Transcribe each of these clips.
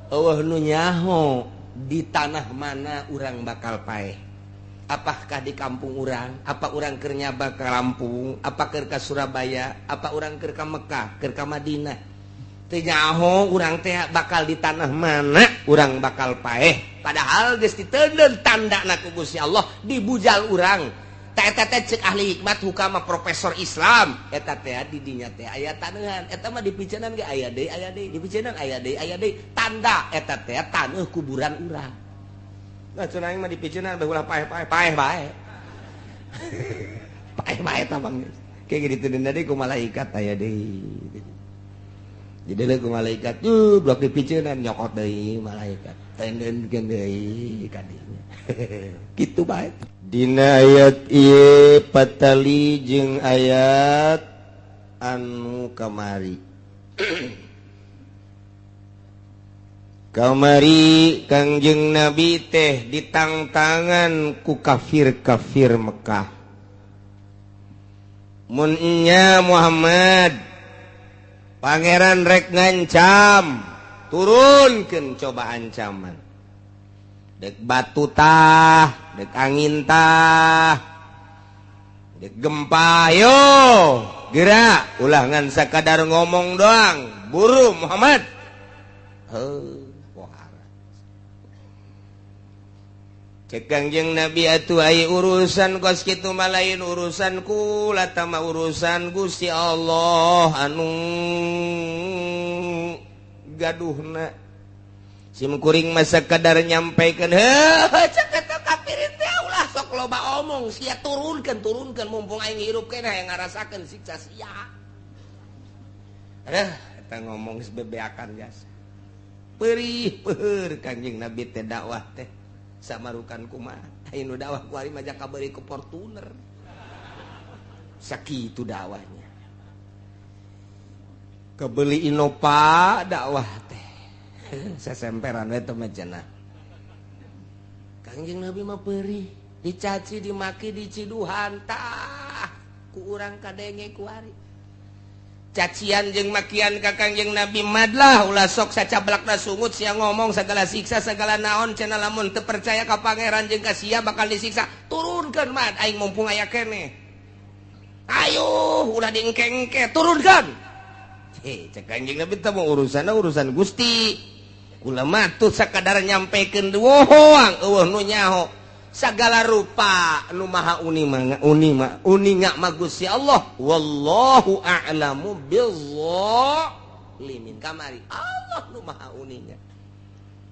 Eueuh nu nyaho di tanah mana urang bakal paeh. Apakah di kampung urang, apa urang keur nyaba ka Lampung, apa keur ka Surabaya, apa urang keur ka Mekah, keur ka Madinah. Teu nyaho urang teh bakal di tanah mana urang bakal paeh. Padahal geus diteundeun tandana ku Gusti Allah dibujal urang. Tah eta teh ceuk ahli hikmat hukama profesor Islam, eta teh di dinya teh aya taneuhan, eta mah dipiceunan ge aya deui, dipiceunan aya deui, tanda eta teh taneuh kuburan urang. Nah, cenah aing mah dipiceunan bae ulah paeh-paeh, paeh bae. Paeh bae tah bang. Kayak gitu deui ku malaikat aya deui. Jadi deui ku malaikat tuh blok dipiceunan nyokot deui malaikat. Tendeunkeun deui ka dinya. Kitu bae. Dina ayat ieu patali jeung ayat anu kamari. Kamari Kangjeng Nabi teh ditangtangan ku kafir-kafir Mekah. Mun nya Muhammad pangeran rek ngancam, turunkeun coba ancaman. Dek batu tah, dek angin tah, dek gempa yo, gerak ulah ngan sakadar ngomong doang, buru Muhammad. Heuh. Cek Kangjeng Nabi atuh ai urusan kos kitu mah lain urusan kula tama urusan Gusti Allah anu gaduhna. Sim kuring mah sakadar nyampaikeun heuh cek eta kafirin teh ulah sok loba omong sia turunkeun turunkeun mumpung aing hirup keneh hayang ngarasakeun siksa sia. Aduh eta ngomong geus bebeakan jasa. Perih peuheur Kangjeng Nabi teh dakwah teh. Samarukan kumaha aya nu dakwah ku ari mah kabari ku Fortuner sakitu dakwahnya kebeli Innova dakwah teh sasemperan we teh mah cenah Kangjeng Nabi mah perih dicaci dimaki diciduhan tah ku urang kadenge ku ari cacian jeung makian ka Kangjeng Nabi madlah ulah sok sacablakna sungut sia ngomong segala siksa segala naon cenah lamun teu percaya ka pangeran jeung ka sia bakal disiksa turunkeun mad aing mumpung aya keneh ayo ulah diengke-engke turunkeun heh cek Kangjeng Nabi teh urusanna urusan Gusti kula mah tuh sakadar nyampekeun doang eueuh nu nyaho segala rupa nu maha uni mah uni mah uninga mah Gusti Allah wallahu a'lamu bizzalimin kamari Allah nu maha uninga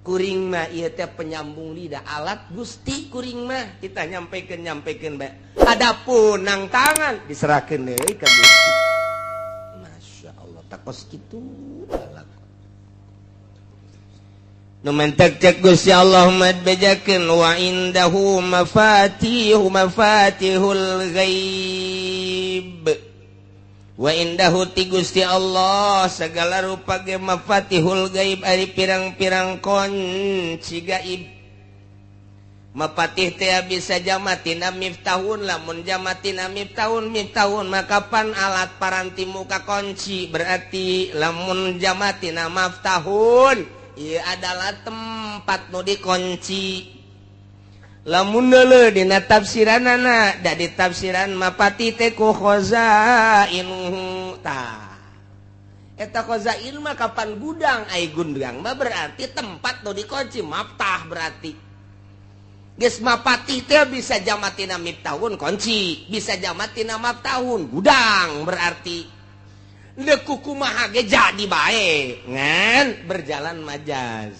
kuring mah ieu teh penyambung lidah alat Gusti kuring mah kita nyampekeun nyampekeun bae adapun nang tangan diserahkeun deui ka Gusti. Masya Allah takos kitu alat nu mentek cek Gusti Allah mad bejakeun wa indahu mafatihu mafatihul ghaib wa indahu ti Gusti Allah segala rupa ge mafatihul ghaib ari pirang-pirang kunci gaib. Mapatih teh bisa jamatina miftahun lamun jamatina miftahun miftahun maka pan alat paranti muka kunci berarti lamun jamatina maftahun ieu adalah tempat nu dikunci. Lamun deuleu dina tafsiranana da ditafsiran mapati teh ku khazainuhu tah eta khazain mah kapan gudang ai gudang mah berarti tempat nu dikunci maftah berarti geus mapati teh bisa jamatina miftahun kunci bisa jamatina maftahun gudang berarti deuk kumaha ge jadi bae ngan berjalan majaz.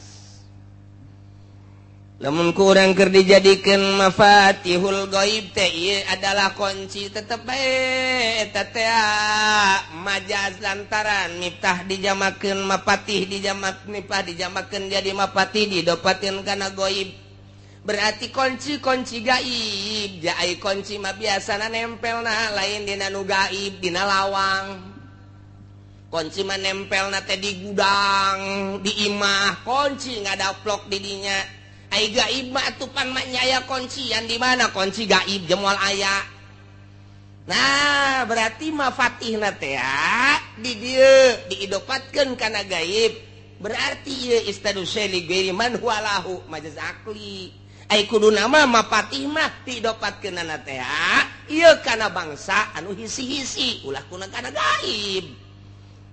Lamun kurang keur dijadikeun mafatihul ghaib teh ieu adalah kunci tetep bae eta teh majaz lantaran miftah dijamakeun mapatih dijamak miftah dijamakeun jadi mapatih didopateun kana ghaib berarti kunci-kunci gaib jai kunci mah biasana nempelna lain dina nu gaib dina lawang. Kunci mah nempelna teh di gudang di imah kunci ngadaplok di dinya ai gaib mah atuh pan mah nya aya kuncian di mana kunci gaib jeung moal aya. Nah berarti mafatihna teh di dieu diidopatkeun kana gaib. Berarti ieu istadu syai li ghairi man huwa lahu majaz akli. Ai kudu nama mapatih mah didopatkeunana teh ieu kana bangsa anu hisi-hisi ulah kuna kana gaib.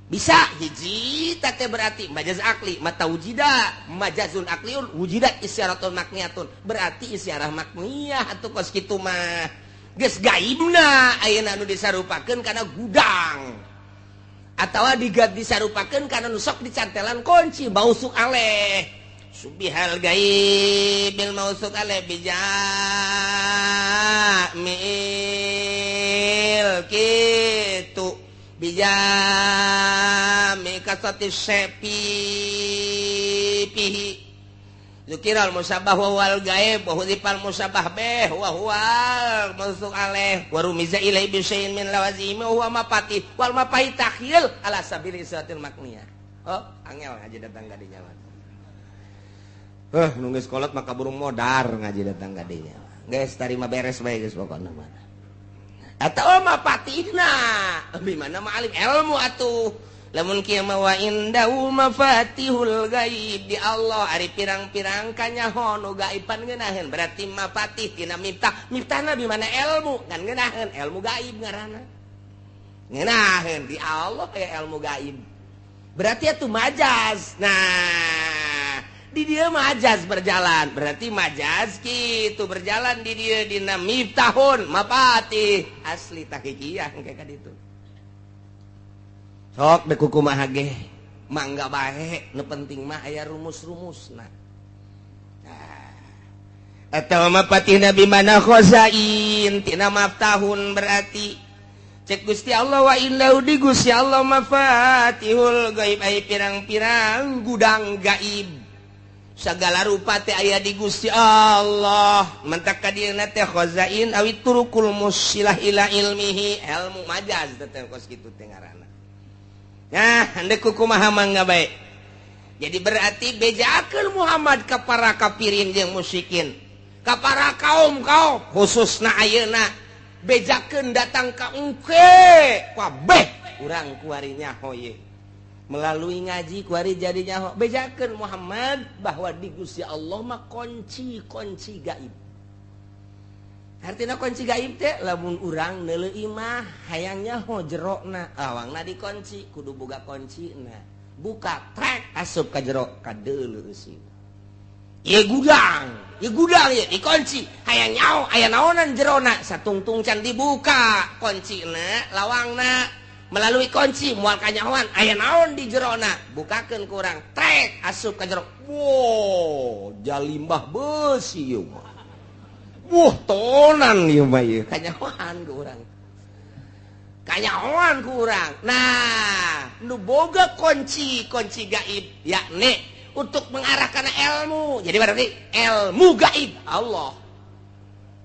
Bisa hiji teh berarti majaz akli mata wujida majazun akliun wujida isyaratun makniyatun berarti isyarah makniyah atuh kos kitu mah geus gaibna ayeuna anu disarupakeun kana gudang atawa disarupakeun kana nu sok dicantelan kunci mausuk aleh subihal gaibil mausuk aleh bijamil kitu bijami kasati sepi pihi zukiral musabah wa wal gaib wa hudifal musabah bih wa huwal mausuk aleh wa rumiza ilai bisyai'in min lawazimi wa huwa mapatih wal mapahi takhyil ala sabili isyatil makniyah. Oh, angel ngaji datang ka dinya mah. Nu geus kolot maka burung modar ngaji datang ka dinya. Geus tarima beres bae geus pokona mah. Atau mapatihna bi mana ma'alim ilmu atuh. Lamun kieu mah wa indahu mafatihul gaib di Allah ari pirang-pirang kanyaho nu gaiban ngeunaheun berarti mafatih tina miftah miftahna bi mana ilmu kan ngeunaheun ilmu gaib ngaranna ngeunaheun di Allah aya ilmu gaib berarti atuh majaz. Nah di dia majaz berjalan berarti majaz kitu berjalan di dia dina miftahun mafatih asli tahqiqiyah engke ka ditu. Sok dek kumaha ge mangga bae nu penting mah aya rumus-rumusna. Nah atawa mapatih nabi mana khazain tina maftahun berarti cek Gusti Allah wa innahu di Gusti Allah mafatihul gaib ai pirang-pirang gudang gaib sagala rupa teh aya di Gusti Allah mentak ka dieuna teh khazain awi turukul musilah ila ilmihi ilmu majaz teh kos kitu teh ngaranna. Nah, handek kumaha mangga bae. Jadi berarti bejakeun Muhammad ka para kafirin jeung musyrikin, ka para kaum-kaum khususna ayeuna bejakeun datang ka engke kabeh urang kuari nyaho ye. Melalui ngaji kuari jadi nyaho bejakeun Muhammad bahwa di Gusti Allah mah kunci-kunci gaib. Artina kunci gaib teh lamun urang neuleuh imah hayang nyaho jerona awangna dikunci kudu boga kuncina buka trek asup ka jero kadeuleuh eusina ieu gudang ieu dikunci hayang nyaho aya naonan jerona satungtung can dibuka kuncina lawangna melalui kunci moal kanyahoan aya naon di jerona bukakeun ku urang trek asup ka jero wow jalimbah beusi ieu mah. Wah, tonan ieu mah ieu kanyahoan ku urang. Kanyahoan ku urang. Nah, nu boga kunci-kunci gaib yakni untuk mengarahkan ilmu. Jadi berarti ilmu gaib Allah.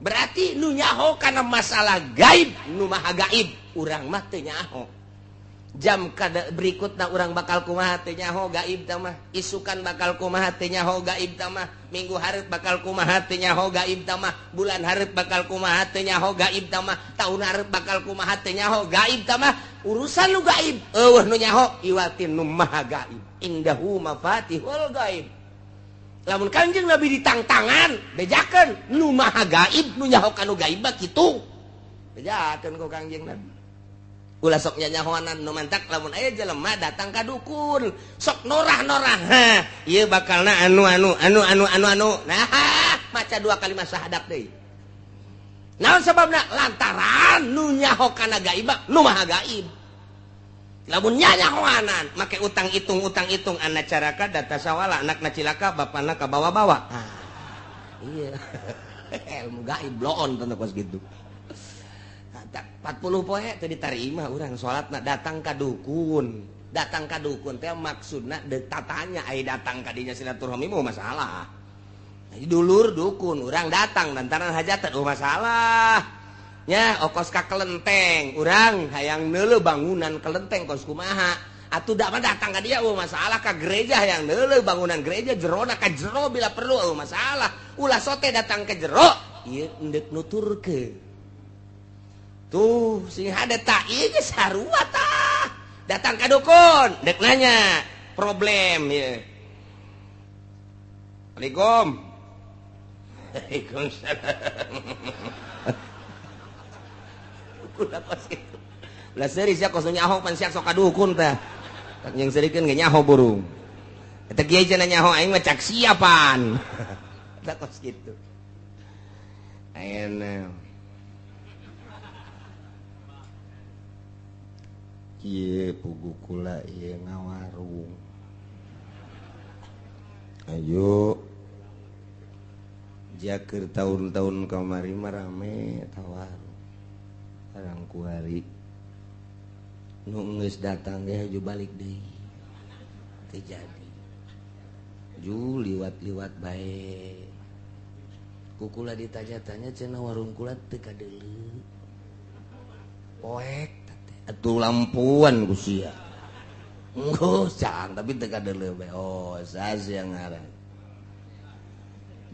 Berarti nu nyaho kana masalah gaib, nu maha gaib, urang mah teu nyaho. Jam kada berikutna urang bakal kumaha teu nyaho gaib tah mah, isukan bakal kumaha teu nyaho gaib tah mah, minggu hareup bakal kumaha teu nyaho gaib tah mah, bulan hareup bakal kumaha teu nyaho gaib tah mah, taun hareup bakal kumaha teu nyaho gaib tah mah, urusan nu gaib eueuh nu nyaho iwatin nu maha gaib. Indahu mafatihul gaib. Lamun Kangjeng Nabi ditangtangan bejakeun nu maha gaib nu nyaho kanu gaib mah kitu. Bejakeun ku Kangjeng Nabi. Ulah sok nyanyahoanan nu mantak lamun aya jelema datang ka dukun sok norah-norah ha ieu bakalna anu anu anu anu anu anu nah maca dua kalimat syahadat deui naon sababna lantaran nu nyaho kana gaib nu maha gaib lamun nyanyahoanan make utang hitung anak caraka data sawala anakna cilaka bapana kabawa-bawa ah iya ilmu gaib bloon teu kos kitu 40 poe teu ditarima urang salatna datang ka dukun teh maksudna deuk tatanya ai datang ka dinya silaturahmi mah masalah dulur dukun urang datang lantaran hajatan oh masalah nya okos ka kelenteng urang hayang neuleuh bangunan kelenteng kos kumaha atuh da mah datang ka dia oh masalah ka gereja hayang neuleuh bangunan gereja jerona ka jero bila perlu oh masalah ulah sote datang ke jero ieu endek nuturkeun tuh sing hade ta ieu geus sarua tah datang ka dukun dek nanya Problem ya. Assalamualaikum. Waalaikumsalam. Udah kos kitu. Ulah seuri sia kos nyaho pan sia sok ka dukun tah. Tak yang serikeun ge nyaho burung. Eta kiai cenah nyaho aing mah cak siapan. Eta kos kitu. Ayeuna kieu pugu kula ieu ngawarung. Ayo jakeur tahun-tahun kamari mah rame tawarung. Barang kuari nu geus datang ge haju balik deui. Teu jadi. Ju liwat-liwat bae. Ku kula ditanya-tanya cenah warung kula teu kadeuleu. Poek atuh lampuan ku sia. Enggeus cang tapi teu kadeuleu bae. Oh, sas yang ngaran.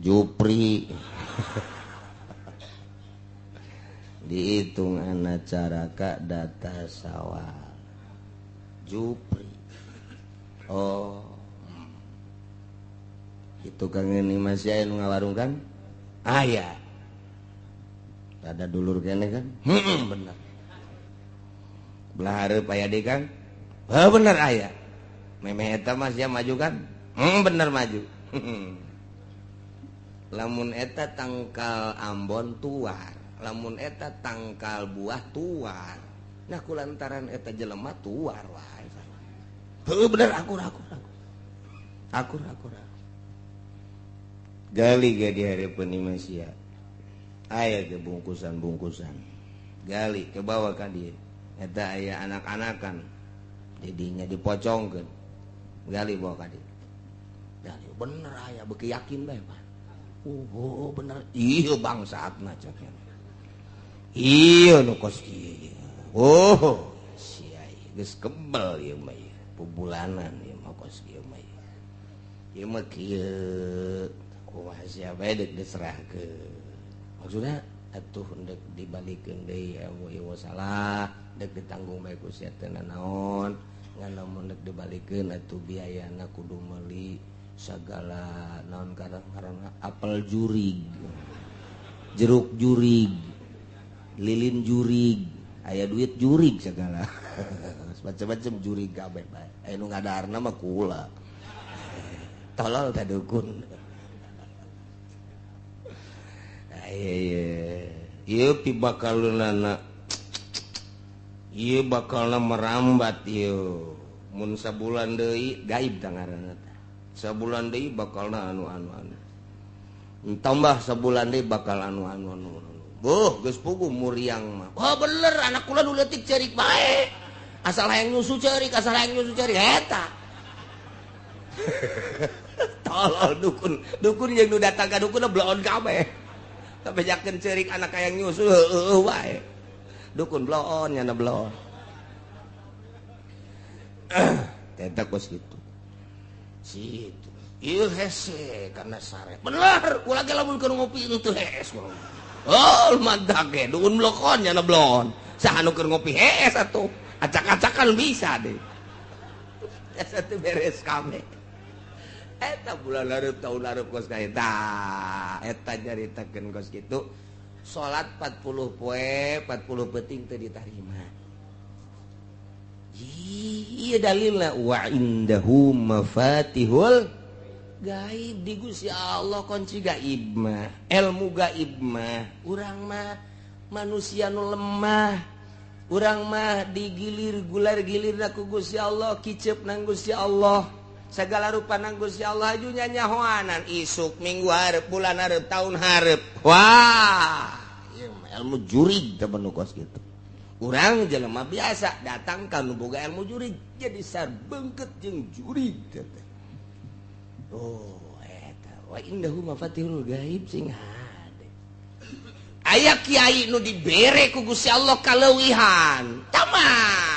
Jupri. Dihitung anak caraka data sawal. Jupri. Oh. Itu kang ini masih aya nu ngawarung kan? Aya. Ada dulur kene kan? Heeh, bener. Belah hareup aya deui kan? Heuh bener aya. Memeh eta mah sia maju kan? Heeh bener maju. Lamun eta tangkal ambon tuar, lamun eta tangkal buah tuar. Nah kulantaran eta jelema tuar wae. Heuh bener akur akur akur. Akur akur. Gali ge di hareupeun imah sia. Aya ge bungkusan-bungkusan. Gali ke bawah ka dieu. Eta aya anak-anakan jadinya dipocongkeun. Gali bawa ka dieu. Gali bener aya beuki yakin bae Pak. Oh bener ieu bangsatna cek. Ieu nu kos kieu. Oh sia geus kebel ieu mah ieu. Pubulanan ieu mah kos kieu mah ieu. Ieu mah kieu kumaha sia bae deuk diserahkeun. Maksudna atuh ndek dibalikeun deui ieu salah dek ditanggung bae ku sia teu nanaon ngan lamun dek dibalikeun atuh biayana kudu meuli sagala naon karang-karangna apel jurig, jeruk jurig, lilin jurig, aya duit jurig segala. Macam-macam jurig kabeh bae. Aya nu ngadaharna mah kula. Tolol teh dukun. Ieu ieu pibakaleunana ieu bakalna merambat ieu mun sabulan deui gaib tah ngaranna teh. Sabulan deui bakalna anu anu anu. Tambah sabulan deui bakal anu anu anu. Boh geus puguh muriang mah. Wah bener anak kula nu leutik ceurik bae. Asal hayang nyusu ceurik, asal hayang nyusu ceurik eta. Tolol dukun, dukun jeung nu datang ka dukun bloon kabeh. Tapi jakeun ceurik anak hayang nyusu heueuh wae. Dukun bloon nyana bloon. Eta kos kitu. Situ. Ieu hese karena sare. Bener, kula ge lamun keur ngopi henteu hees kula. Oh, mantak ge dukun blokon nyana bloon. Saha nu keur ngopi hees atuh. Acak-acakan bisa deh. Eta teu beres kabeh. Eta bulan hareup tahun hareup kos ka eta. Eta nyaritakeun kos kitu. Salat 40 poe, 40 peuting teu ditarima. Ieu dalilna wa indahu mafatihul gaib di Gusti Allah kunci gaib mah, ilmu gaib mah. Urang mah manusia nu lemah. Urang mah digilir gular-gilir ku Gusti Allah, kicep nang Gusti Allah. Segala rupa nang Gusti Allah aju nyanyahoanan isuk minggu hareup bulan hareup tahun hareup. Wah, ieu mah ilmu jurig teh nu kos kitu. Urang jelema biasa datang ka nu boga ilmu jurig jadi sarbengket jeung jurig teh. Oh, eta wa indahu mafatihul gaib sing hade. Aya kiai nu dibere ku Gusti Allah kaleuwihan. Tamah.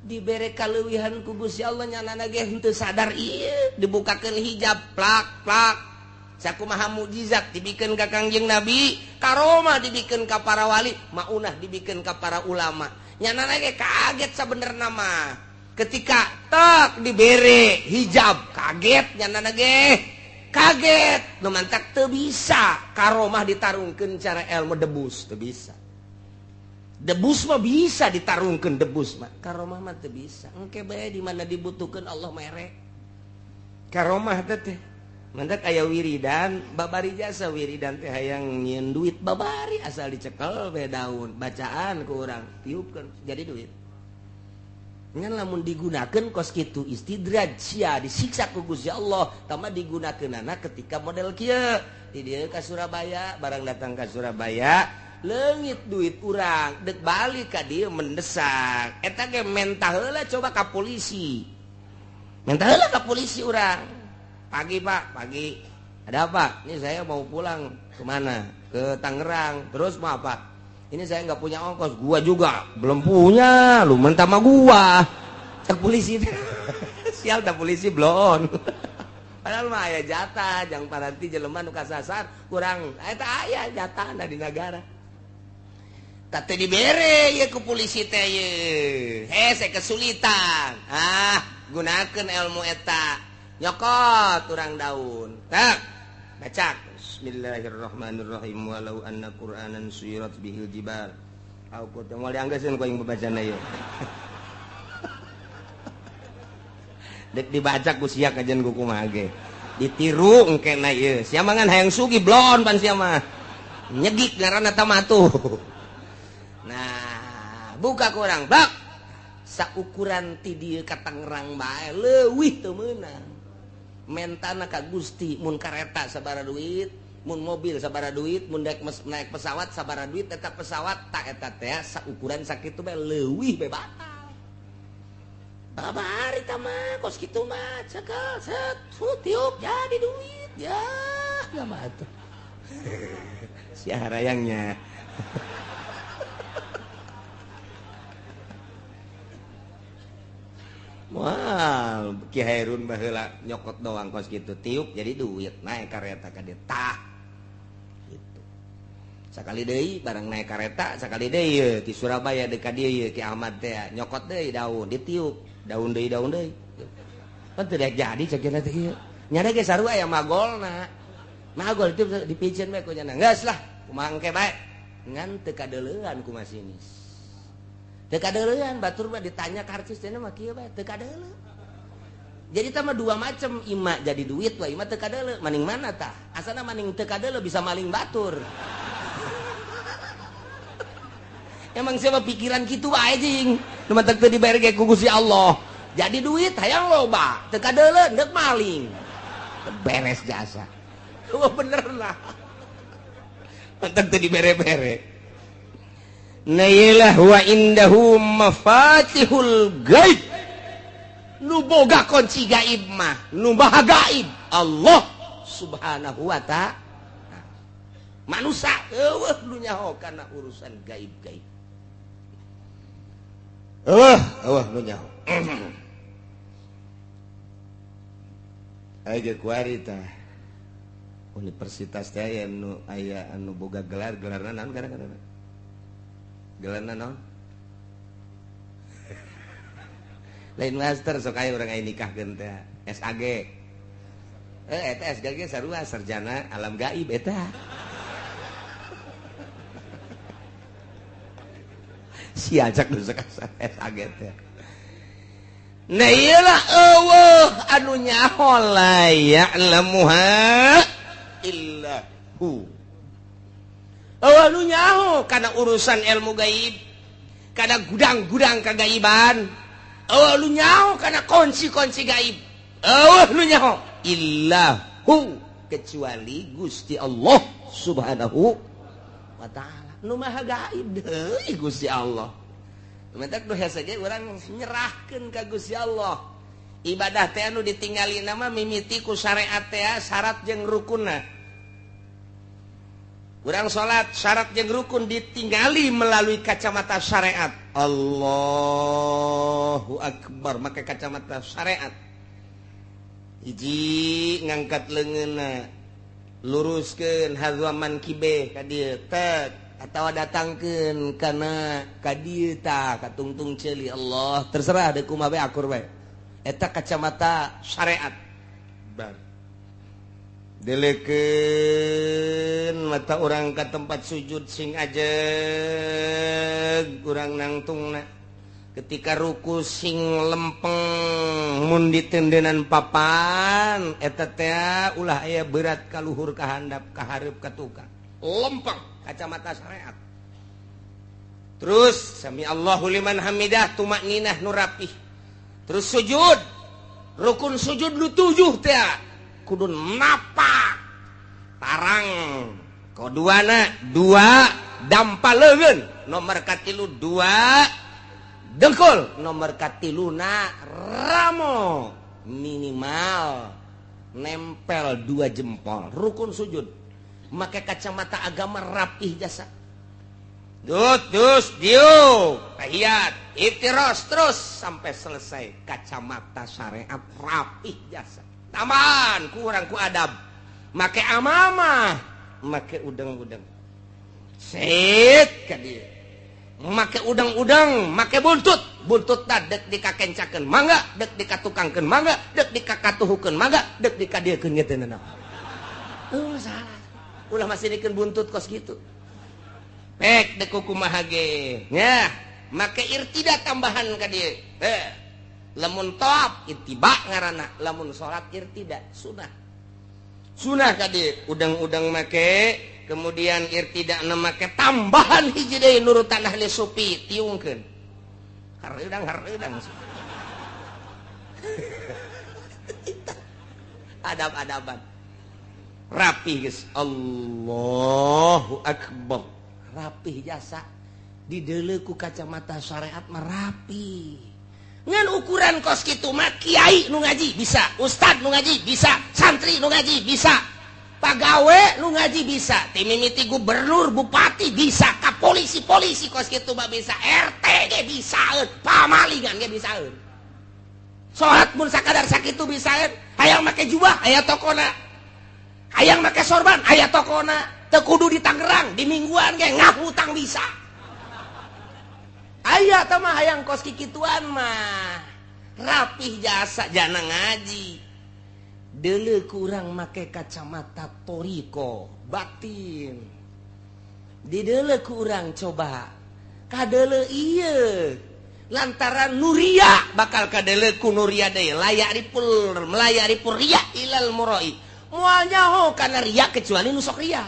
Dibere kaleuwihan ku Gusti Allah nyanana ge henteu sadar ieu dibukakeun hijab plak plak. Sakumaha mukjizat dibikeun ka Kangjeng Nabi, karomah dibikeun ka para wali, maunah dibikeun ka para ulama. Nyanana ge kaget sabenerna mah. Ketika tak dibere hijab kaget nyana ge. Kaget nu mantak teu bisa karomah ditarungkeun cara ilmu debus teu bisa. Debus mah bisa ditarungkeun debus mah, karomah mah teu bisa. Engke bae di mana dibutuhkeun Allah mere. Karomah teh mantak aya wiridan babari jasa wiridan teh hayang nyieun duit babari asal dicekel we daun bacaan ku urang tiupkeun jadi duit. Ngan lamun digunakeun kos kitu istidraj sia disiksa ku Gusti Allah tama digunakeunana ketika model kieu di dieu ka Surabaya barang datang ka Surabaya leungit duit urang dek balik ka dieu mendesak eta ge mentah heula coba ka polisi mentah heula ka polisi urang pagi Pak pagi ada apa ini saya mau pulang kemana ke Tangerang terus mau apa ini saya nggak punya ongkos, gua juga belum punya, lu mentah sama gua. Cek polisi, sial dah polisi bloon. Padahal mah aya jatah, jang paranti jelema nu kasasar kurang, eta aya jatahna di negara. Tah teu dibere ye ku polisi teh ye. Hese kesulitan. Ah, gunakeun ilmu eta. Nyokot urang daun. Tak, baca. Bismillahirrahmanirrahim walau anna qur'anan suyirat bihil jibal au qut moal dianggeuskeun ku aing babacana ieu dek dibaca ku sia kajian ku kumaha ge ditiru engkena ieu sia mangan hayang sugih blon pan sia mah nyegik ngaranna tamatuh nah buka ku urang bak saukuran ti dieu ka Tangerang bae leuwih teu meunang mentana ka Gusti mun kareta sabaraha duit mun mobil sabaraha duit mun naik pesawat sabaraha duit eta pesawat tak eta teh saukuran sakitu bae leuwih bae batal babari tah mah kos kitu mah cekel set tiup jadi duit ya mah atuh sia harayangnya wah Ki Hairun baheula nyokot doang kos kitu tiup jadi duit naik kareta ka dieu tah gitu sakali deui barang naik kareta sakali deui ye ti Surabaya deuk ka dieu ye Ki Ahmad teh nyokot deui daun ditiup daun deui pan teu jadi cek teh ieu nyana ge sarua aya magolna magol itu dipiceun bae ku nyana geus lah kumaha engke bae ngan teu kadeuleuan ku masinis teu kadeuleuan batur mah ditanya karcis teh mah kieu bae teu kadeuleu. Jadi tah mah dua macam ima jadi duit wa ima teu kadeuleu maning mana tah? Asana maning teu kadeuleu bisa maling batur. Emang siapa pikiran kitu wae jing. Nu mantak teu dibayar ge ku Gusti Allah. Jadi duit hayang loba, teu kadeuleu deuk maling. Beres jasa. Wah bener lah. Mantak teu dibere-bere. Nailah wa indahu mafatihul gaib. Nu boga kunci gaib mah, nu maha gaib Allah Subhanahu wa ta'ala. Manusia eueuh nu nyaho kana urusan gaib-gaib. Eueuh, eueuh nu nyaho. Aya kuari tah. Universitas teh aya nu aya anu boga gelar, gelarna naon gara-gara? Gelarna naon? Lain master sok aya urang aya nikahkeun teh SAG. Eta SAG sarua sarjana alam gaib eta. Si ajak nu sok SAG teh. Nah iyalah eueuh anu nyaho la ya'lamuha illa hu. Eueuh nu nyaho kana urusan ilmu gaib, kana gudang-gudang kagaiban. Eueuh nu nyaho kana kunci-kunci gaib. Eueuh nu nyaho illahu kecuali Gusti Allah Subhanahu wa ta'ala. Nu maha gaib deui Gusti Allah. Mentak nu hese ge urang nyerahkeun ka Gusti Allah. Ibadah teh anu ditinggalina mah mimiti ku syariat teh syarat jeung rukunna. Urang salat syarat jeung rukun ditinggali melalui kacamata syariat. Allahu akbar make kacamata syariat. Hiji ngangkat leungeunna luruskeun hadzaman kibe ka dieu tek. Atawa datangkeun kana ka dieu tah ka tungtung ceuli Allah terserah deuk kumaha bae akur bae. Eta kacamata syariat. Bar. Delekeun mata urang ka tempat sujud sing ajeg urang nangtungna. Ketika ruku sing lempeng mun ditendenan papan eta teh ulah aya berat ka luhur ka handap ka hareup ka tukang. Lempeng kacamata syariat. Terus sami Allahu liman hamidah tumakninah nu rapih. Terus sujud. Rukun sujud nu 7 teh kudu napak tarang koduana 2 dampa leungeun nomor katilu 2 dengkul nomor katiluna ramo minimal nempel 2 jempol rukun sujud make kacamata agama rapih jasa dus diu tahiyat iftiros terus sampai selesai kacamata syariat rapih jasa. Tambahan kurang ku adab make amamah make udang-udang set ka dieu make udang-udang make buntut buntut ta dek dikakencakeun mangga dek dikatukangkeun mangga dek dikakatuhukeun mangga dek dikadiekeun ge teu nanaon. Salah ulah masih dikeun buntut kos kitu pek dek kumaha ge nya make irtida tambahan ka dieu lamun tawaf ittiba ngaranna lamun salat irtida sunah sunah ka dieu udang-udang make kemudian irtida na make tambahan hiji deui nurutan ahli sufi tiungkeun hareudang hareudang adab-adaban rapih geus Allahu akbar rapih jasa dideuleu ku kacamata syariat mah rapi. Ngan ukuran kos kitu mah kiai nu ngaji bisa, ustad nu ngaji bisa, santri nu ngaji bisa, pagawe nu ngaji bisa, ti mimiti gubernur, bupati bisa, ka polisi-polisi kos kitu mah bisa, RT ge bisaeun, pamalingan ge bisaeun. Salat mun sakadar sakitu bisaeun, hayang make jubah aya tokona. Hayang make sorban aya tokona, teu kudu di Tangerang, di mingguan ge ngahutang bisa. Aya tah mah hayang kos kikituan mah rapih jasa jana ngaji deuleu kurang make kacamata toriko batin dideuleu kurang coba kadeuleu ieu lantaran nuria bakal kadeuleu ku nuria deui layak ripul melayak ripul ria ilal muroi moal nyaho kana ria kecuali nu sok ria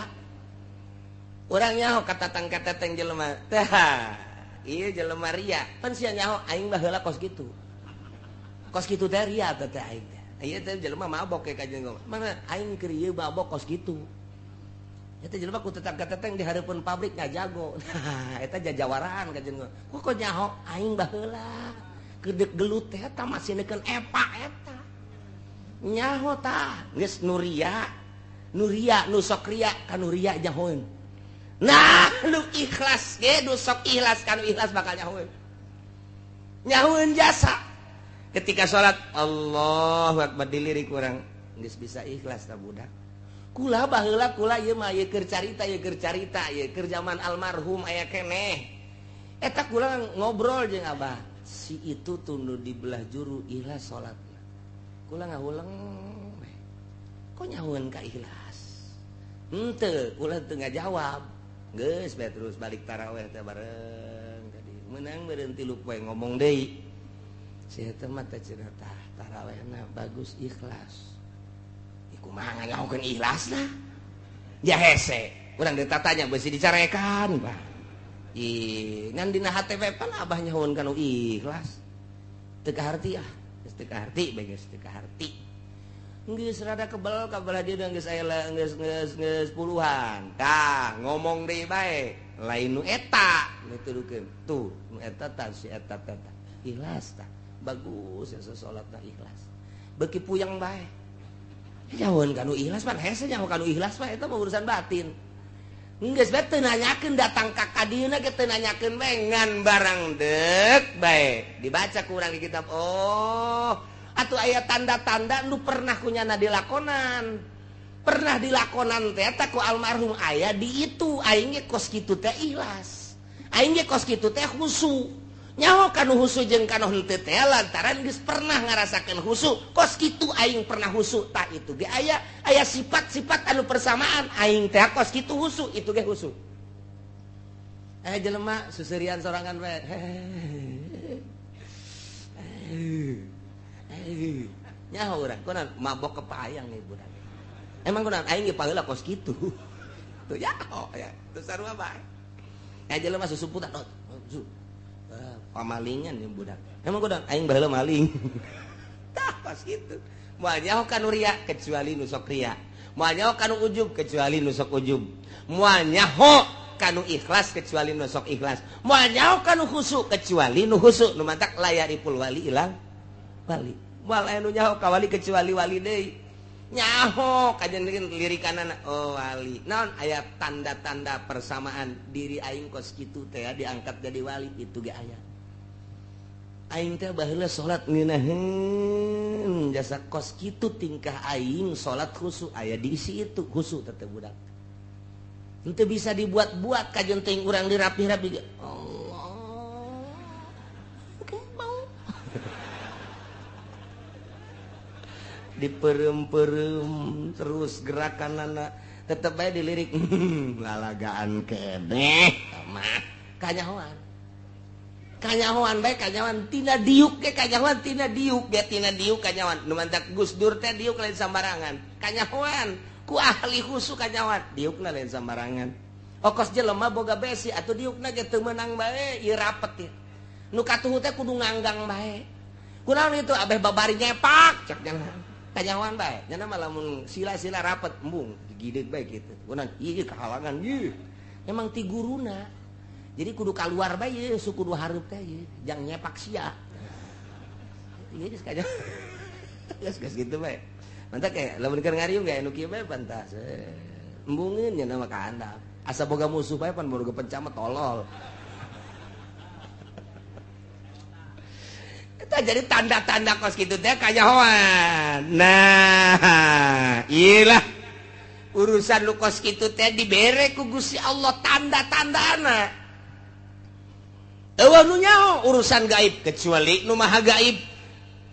urang nyaho katatang kateteng jelema teh. Iya jelema ria, pan sia nyaho aing baheula kos kitu. Kos kitu teh ria teh aing teh. Ieu teh jelema mabok ka jeung mana aing keur ieu mabok kos kitu. Eta jelema ku tetang kateteng di hareupeun pabrik ngajago. Nah, eta jajawaraan ka jeung. Kok nyaho aing baheula keur gelut teh eta masih neukeun epa eta. Nyaho tah geus nu ria, nu ria nu sok ria ka nu ria nyahoeun. Nah, lu ikhlas ge nu sok ikhlas kan ikhlas bakal nyahoeun. Nyahoeun jasa. Ketika salat Allahu akbar dilirik urang geus bisa ikhlas ta budak. Kula baheula kula ieu mah ieu keur carita ieu keur carita ieu keur zaman almarhum aya keneh. Eta kula ngobrol jeung abah, si itu tunduh di belah juru ikhlas salatna. Kula ngahuleng. Kok nyahoeun ka ikhlas? Henteu, kula teu ngajawab. Geus bae terus balik taraweh teh bareng tadi. Meunang beureun 3 poe ngomong deui. Si eta mah teh cenah tah tarawehna bagus ikhlas. Ieu kumaha nganyahokeun ikhlasna? Ja hese. Urang ditatanya beusi dicarekan, Pak. Ih, ngan dina hate we pan abah nyahoeun kana ikhlas. Teu kaharti ah, geus teu kaharti bae geus teu kaharti. Geus rada kebel ka belah dieu geus aya geus geus geus puluhan. Tah, ngomong deui bae, lain nu eta nutudukeun. Tuh, nu eta tah si eta tah. Ikhlas tah. Bagus ya salatna ikhlas. Beuki puyeng bae. Nyahoeun ka nu ikhlas pan hese nyaho ka nu ikhlas mah eta mah urusan batin. Geus bae teu nanyakeun datang ka kadieuna ge teu nanyakeun bae ngan barang deuk bae. Dibaca ku urang di kitab. Oh, atuh aya tanda-tanda nu pernah kunyana dilakonan. Pernah dilakonan teh eta ku almarhum aya di itu aing ge kos kitu teh ikhlas. Aing ge kos kitu teh khusu. Nyaho kanu khusu jeung kanu henteu teh lantaran geus pernah ngarasakeun khusu. Kos kitu aing pernah khusu tah itu ge aya aya sifat-sifat anu persamaan aing teh kos kitu khusu itu ge khusu. Eh jelema susurian sorangan bae. Nyaho urang kunaon mabok kepayang nih budak. Emang kunaon aing ge paheula kos kitu. Tuh nyaho ya, tuh sarua bae. Eh jelema susumputan oh, pamalingan ya budak. Emang kunaon aing baheula maling. Tah kos kitu. Moal nyaho kanu ria kecuali nu sok ria. Moal nyaho kanu ujub kecuali nu sok ujub. Moal nyaho kanu ikhlas kecuali nu sok ikhlas. Moal nyaho kanu khusu kecuali nu khusu. Nu mantak layaripul wali ilang wali. Moal aya nu nyaho ka wali kecuali wali deui. Nyaho kajen lirikanana oh wali. Naon aya tanda-tanda persamaan diri aing kos kitu teh diangkat jadi wali itu ge aya. Aing teh baheula salat ngeunaheun jasa kos kitu tingkah aing salat khusu aya diisi itu khusu teh budak. Henteu bisa dibuat-buat kajen teuing urang dirapih-rapi ge. Allah. Oke, bau. Diperem-perem terus gerakanana tetep bae dilirik lalagaan keneh mah kanyahoan. Kanyahoan bae kanyahoan tina diuk ge kanyahoan tina diuk ge tina diuk kanyahoan. Nu mantak Gus Dur teh diuk lain sambarangan. Kanyahoan ku ahli khusu kanyahoan diukna lain sambarangan. Okos jelema boga besi atuh diukna ge teu meunang bae ieu rapet ieu. Nu katuhu teh kudu nganggang bae. Kunaon itu abeh babari nyepak cek nya. Kanyahoan bae nya mah lamun sila-sila rapet embung digideug bae kitu. Kunaon ieu kahalangan ieu. Emang ti guruna. Jadi kudu kaluar bae ieu suku kudu hareup teh ieu jang nyepak sia. Ieu geus kanyahoan. Geus geus kitu bae. Mantap kayak lamun keur ngariung ge anu kieu bae pantas. Embungeun nya mah ka handap. Asa boga musuh bae pan boga penca mah tolol. Eta jadi tanda-tanda kos kitu teh kanyahoan. Nah, iyalah urusan lu kos kitu teh dibere ku Gusti Allah tanda-tandana. Eueuh nu nyaho urusan gaib kecuali nu maha gaib.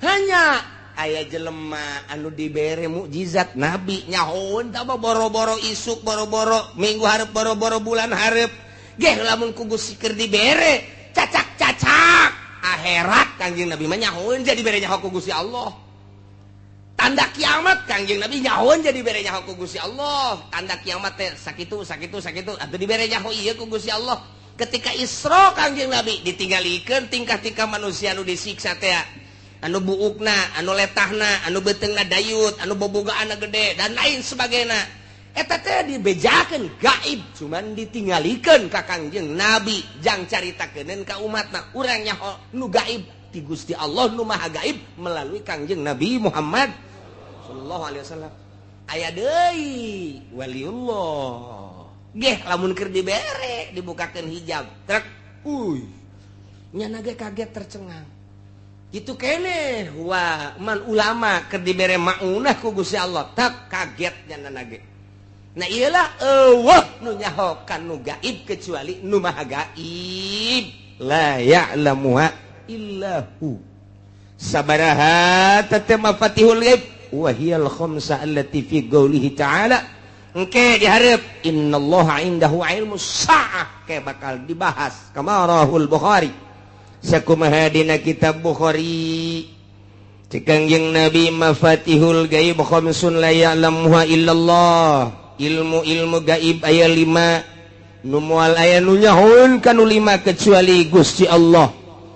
Hanya aya jelema anu dibere mukjizat nabi nyahoeun tah boro-boro isuk boro-boro minggu hareup boro-boro bulan hareup geh lamun ku Gusti keur dibere cacak-cacak akhirat Kangjeng Nabi mah nyahoeun jadi bere nyaho ku Gusti Allah. Tanda kiamat Kangjeng Nabi nyahoeun jadi bere nyaho ku Gusti Allah. Tanda kiamat teh sakitu sakitu sakitu atuh dibere nyaho ieu ku Gusti Allah. Ketika Isra Kangjeng Nabi ditinggalikeun tingkah-tingkah manusia anu disiksa teh anu buukna, anu letahna, anu beuteungna dayut, anu bobogaanna gede dan lain sebagainya. Eta teh dibejakeun gaib, cuman ditinggalikeun ka Kangjeng Nabi jang caritakeun ka umatna. Urang nyaho nu gaib ti Gusti Allah nu Maha Gaib melalui Kangjeng Nabi Muhammad sallallahu alaihi wasallam. Aya deui waliullah. Geh lamun keur dibere dibukakeun hijab, trek, uy. Nyana ge kaget tercengang. Itu kene wa man ulama keur dibere maunah ku Gusti Allah tak kaget nyana ge. Nah iyalah eueuh nu nyaho kanu gaib kecuali nu maha gaib. La ya'lamuha illa hu. Sabaraha tatama fatihul ghaib wa hiyal khamsa allati fi qoulihi ta'ala. Engke dihareup innallaha indahu ilmus saah ke bakal dibahas kamarahul Bukhari. Sakumaha dina kitab Bukhari cek Kangjeng Nabi mafatihul gaib khamsun la ya'lamuha illallah. Ilmu-ilmu gaib aya 5 nu moal aya nu nyahoeun kanu 5 kecuali Gusti Allah.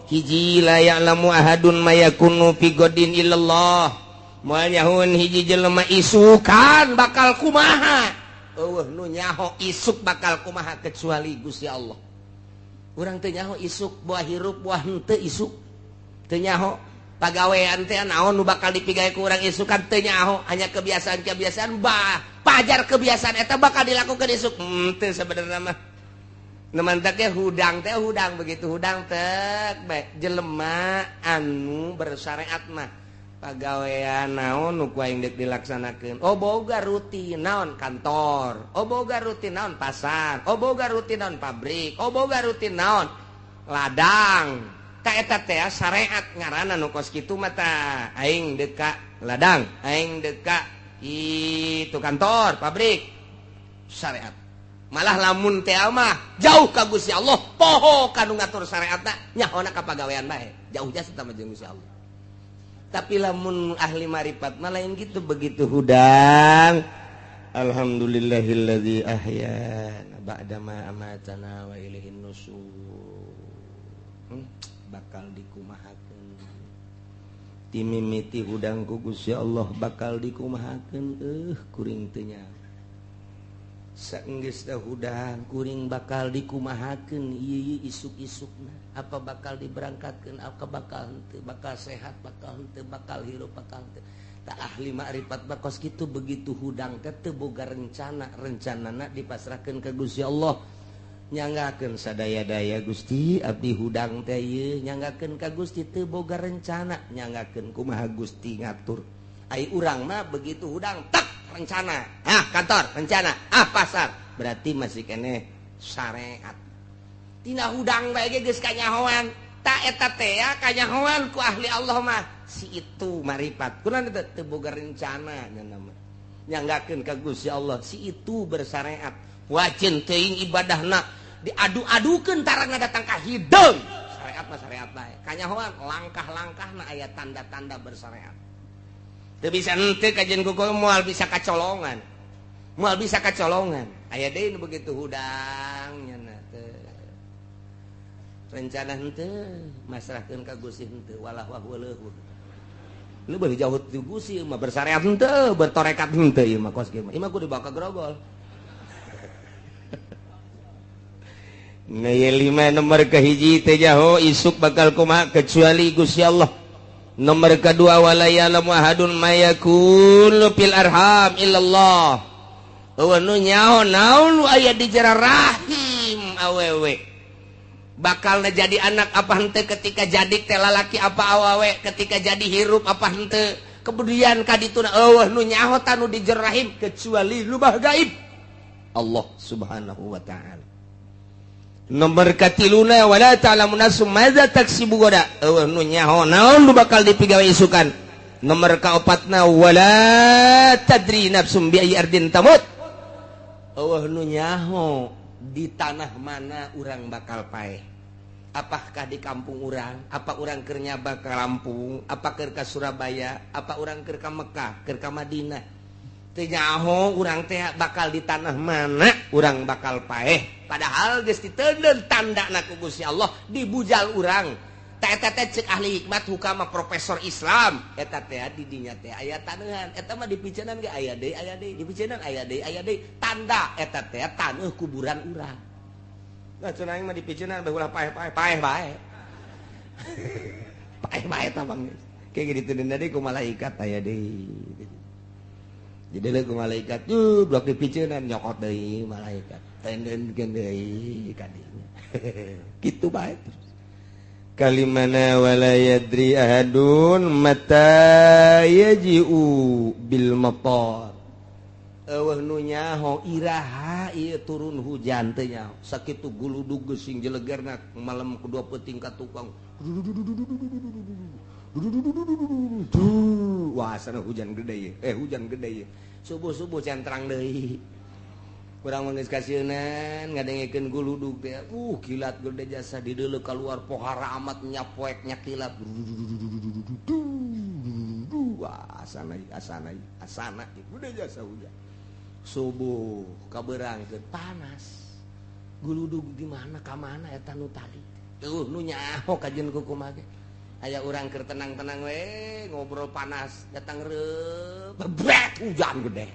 Hiji la ya'lamu ahadun ma yakunu fi godin illallah. Moal nyahoeun hiji jelema isukan bakal kumaha. Eueuh nu nyaho isuk bakal kumaha kecuali Gusti Allah. Urang teu nyaho isuk buah hirup buah henteu isuk. Teu nyaho pagawean teh naon nu bakal dipigawe ku urang isukan teu nyaho, hanya kebiasaan-kebiasaan bah pajar kebiasaan eta bakal dilakukan isuk. Teu sebenarnya mah. Nu mantak ge hudang teh hudang begitu hudang teh bae jelema anu bersyariat mah Pagawean naon nu ku aing deuk dilaksanakeun? Oh boga rutin naon kantor, oh boga rutin naon pasar, oh boga rutin naon pabrik, oh boga rutin naon ladang. Ta eta teh syariat ngaranna nu kos kitu mah tah. Aing deuk ka ladang, aing deuk ka itu kantor, pabrik, syariat. Malah lamun teh mah jauh ka Gusti Allah, poho ka nu ngatur syariatna, nyahona ka pagawean bae. Jauh jasa tah jeung Gusti Allah. Tapi lamun ahli marifat mah lain gitu, begitu hudang alhamdulillahilladzi ahyana ba'da ma amatana wa ilaihin nusur. Bakal dikumahakeun timimiti hudang ku Gusti Allah, bakal dikumahakeun kuring teu nyaho. Saenggeus teh hudang kuring bakal dikumahakeun ieu isuk-isukna, apa bakal diberangkatkeun, apa bakal henteu, bakal sehat, bakal henteu, bakal hirup, bakal henteu. Tak ahli makrifat bakos kitu, begitu hudang teh teu boga rencana, rencanana dipasrahkeun ka Gusti Allah. Nyanggakeun sadaya-daya Gusti abdi hudang teh ieu, nyanggakeun ka Gusti teu boga rencana, nyanggakeun kumaha Gusti ngatur. Ai urang mah begitu hudang tak rencana, ah kantor rencana, ah pasar, berarti masih keneh syariat. Tina hudang bae ge geus kanyahoan. Ta eta teh kanyahoan ku ahli Allah mah si itu marifat. Kunaon teh teu boga rencana nya mah. Nyanggakeun ka Gusti Allah si itu bersyariat. Wajin teuing ibadahna diadu-adukeun tarangna datang ka hideung. Syariat mah syariat bae. Kanyahoan langkah-langkahna aya tanda-tanda bersyariat. Teu bisa henteu kajian kuku moal bisa kacolongan. Moal bisa kacolongan. Aya deui nu begitu hudang nya teh. Rencana henteu masrahkeun ka Gusti henteu walah wah leuhur. Lu beuh jauh ti Gusti mah bersyariat henteu, bertorekat henteu ieu mah kos kieu mah. Ieu mah kudu dibawa ka grogol. Nah, ieu lima nomor kahiji teh jaho isuk bakal kumaha kecuali Gusti Allah. Nomor kedua wala ya'lamu ahadun ma yakunu fil arham illallah. Eueuh nu nyaho naon nu aya di jero rahim awewe. Bakal jadi anak apa henteu ketika jadi teh lalaki apa awewe, ketika jadi hirup apa henteu. Kemudian kadituna eueuh nu nyaho tanu di jero rahim kecuali lubah gaib Allah Subhanahu wa taala. Nomor katiluna wala ta'lamu nafsum madza taksibu gada. Eueuh nu nyaho naon nu bakal dipigawe isukan. Nomor kaopatna wala tadri nafsum bi ayyi ardin tamut. Eueuh nu nyaho di tanah mana urang bakal paeh. Apakah di kampung urang, apa urang keur nyaba ka Lampung, apa keur ka Surabaya, apa urang keur ka Mekah, keur ka Madinah. Teu nyaho urang teh bakal di tanah mana urang bakal paeh. Padahal geus diteundeun tandana ku Gusti Allah dibujal urang. Ta eta teh ceuk ahli hikmat hukama profesor Islam. Eta teh di dinya teh aya taneuhan. Eta mah dipiceunan ge aya deui, dipiceunan aya deui, tanda eta teh taneuh kuburan urang. Nah cenah aing mah dipiceunan bae ulah paeh-paeh, paeh bae. Paeh bae tah bang. Kayak gitu diteundeun deui ku malaikat aya deui. Jadi leuh ku malaikat, yuh blok dipiceunan nyokot deui malaikat. Tendenkeun deui ka dinya. Kitu bae terus. Kalimana wala yadri ahadun mata yaji'u bil matar. Eueuh nu nyaho iraha ieu turun hujan teh nyaho. Sakitu guludug geus jelegerna malam kedua peuting ka tukang. Wah, sana hujan gede ieu. Hujan gede ieu. Subuh-subuh centrang deui. Urang mah geus kasieunan ngadengekeun guludug teh. Kilat gede jasa dideuleu kaluar pohara amat nyapoek nyakilat. Wah, asana asana asana gede jasa hujan. Subuh kabeurangkeun panas. Guludug di mana ka mana eta nu tadi. Eueuh nu nyaho kajeun kukumaha ge. Aya urang keur tenang-tenang we ngobrol panas datang reup bebret hujan gede.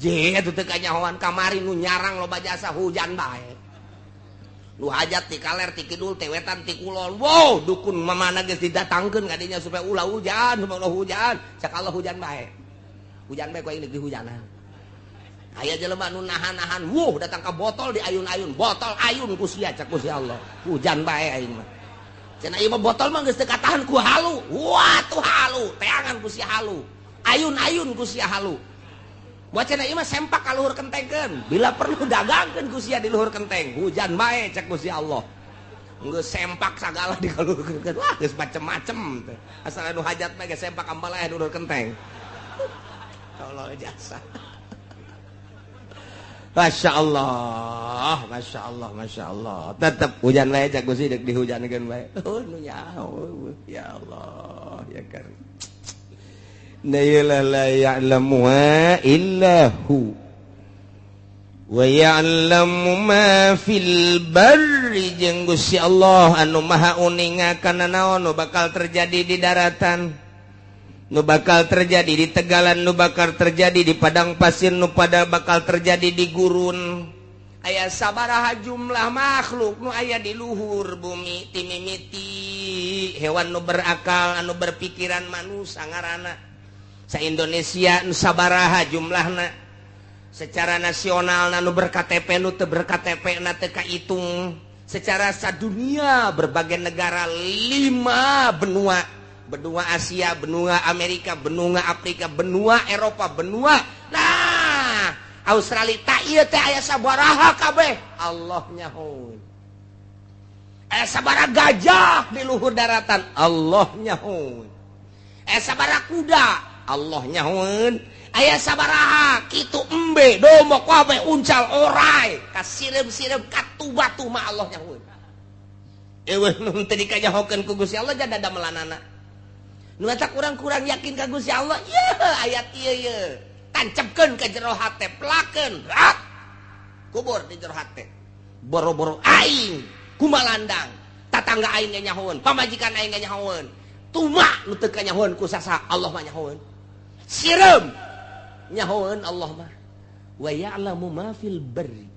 Je eta teu kanyahoan kamari nu nyarang loba jasa hujan bae. Nu hajat ti kaler ti kidul ti wetan ti kulon. Wow, dukun mamana geus didatangkeun ka dinya supaya ulah hujan, supaya ulah hujan. Cak Allah hujan bae. Hujan bae ku aing deuk dihujanan. Aya jelema nu nahan-nahan, wuh datang ka botol diayun-ayun, botol ayun ku sia cak ku sia Allah. Hujan bae aing mah. Cenah ieu mah botol mah geus teu katahan ku halu. Wah tuh halu, teangan ku si halu. Ayun-ayun ku si halu. Buat cenah ieu mah sempak ka luhur kentengkeun. Bila perlu dagangkeun ku sia di luhur kenteng. Hujan bae cek ku si Allah. Geus sempak sagala di luhur kenteng. Wah geus macem-macem teh. Asal anu hajat mah geus sempak ambal aya di luhur kenteng. Allah jasa. Masya Allah, Masya Allah, Masya Allah. Tetap hujan bae cek Gusti deuk dihujankeun bae. Oh nu nyaho. Ya Allah, ya karim. La ya'lamuha illa hu wa ya'lamu ma fil barri jeung Gusti Allah anu maha uninga kana naon nu bakal terjadi di daratan, nu bakal terjadi di tegalan, nu bakal terjadi di padang pasir, nu pada bakal terjadi di gurun. Aya sabaraha jumlah makhluk nu aya di luhur bumi timimiti hewan nu berakal anu berpikiran manusia ngaranna. Sa Indonesia nu sabaraha jumlahna secara nasional nu ber-KTP nu teu ber-KTP na teu kaitung, secara sadunia berbagai negara 5 benua, benua Asia, benua Amerika, benua Afrika, benua Eropa, benua nah Australia tak ieu teh aya sabaraha kabeh Allah nyahoeun. Aya sabaraha gajah di luhur daratan Allah nyahoeun. Aya sabaraha kuda Allah nyahoeun. Aya sabaraha kitu embe domok kabeh uncal orai kasireum-sireum katu batu mah Allah nyahoeun. Eueuh nu teu dikanyahokeun ku Gusti Allah jada damelanana. Nu eta kurang-kurang yakin ka Gusti Allah, yeuh ayat ieu yeuh. Tancepkeun ka jero hate, pelakeun, rat. Kubur di jero hate. Boro-boro aing kumalandang, tatangga aing ge nyahoeun, pamajikan aing ge nyahoeun. Tuma nu teu kanyahoeun ku sasa Allah mah nyahoeun. Sireum nyahoeun Allah mah. Wa ya'lamu ma fil barri.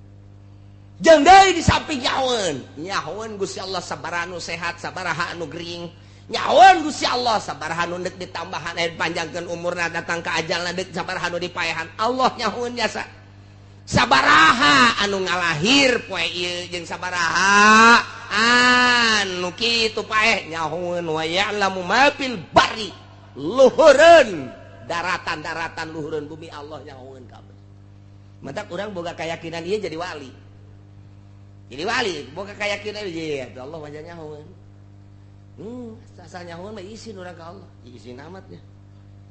Jeung deui di samping nyahoeun, nyahoeun Gusti Allah sabaraha nu sehat, sabaraha anu gering. Nyahoeun Gusti Allah sabaraha nu deuk ditambahan aya panjangkeun umurna datang ka ajalna deuk sabaraha nu dipaehan. Allah nyahoeun jasa. Sabaraha anu ngalahir poe ieu jeung sabaraha anu kitu paeh nyahoeun. Wa ya'lamu ma fil barri. Luhureun daratan-daratan luhureun bumi Allah nyahoeun kabeh. Matak urang boga keyakinan ieu jadi wali. Jadi wali boga keyakinan ieu Allah mah nyahoeun. Asal nyahoeun mah isin urang ka Allah. Isin amat nya.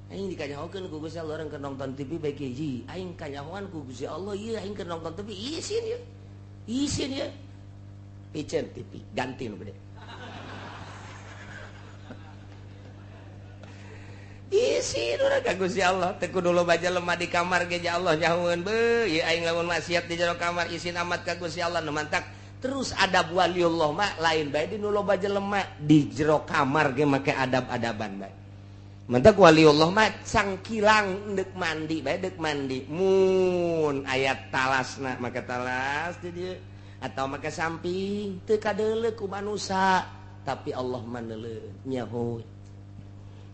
Aing dikanyahokeun ku Gusti Allah urang keur nonton TV bae hiji. Aing kanyahoan ku Gusti Allah ieu aing keur nonton TV isin ieu. Isin ieu. Piceun TV ganti nu gede. Isin urang ka Gusti Allah teu kudu loba jelema di kamar ge ja Allah nyahoeun beuh ieu aing lamun maksiat di jero kamar isin amat ka Gusti Allah nu mantak. Terus adab waliullah mah lain bae di nu loba jelema di jero kamar ge make adab-adaban bae. Mantak waliullah mah cangkilang deuk mandi bae deuk mandi mun aya talasna make talas di dieu atau make samping teu kadeuleu ku manusa tapi Allah mah neuleuh nyaho.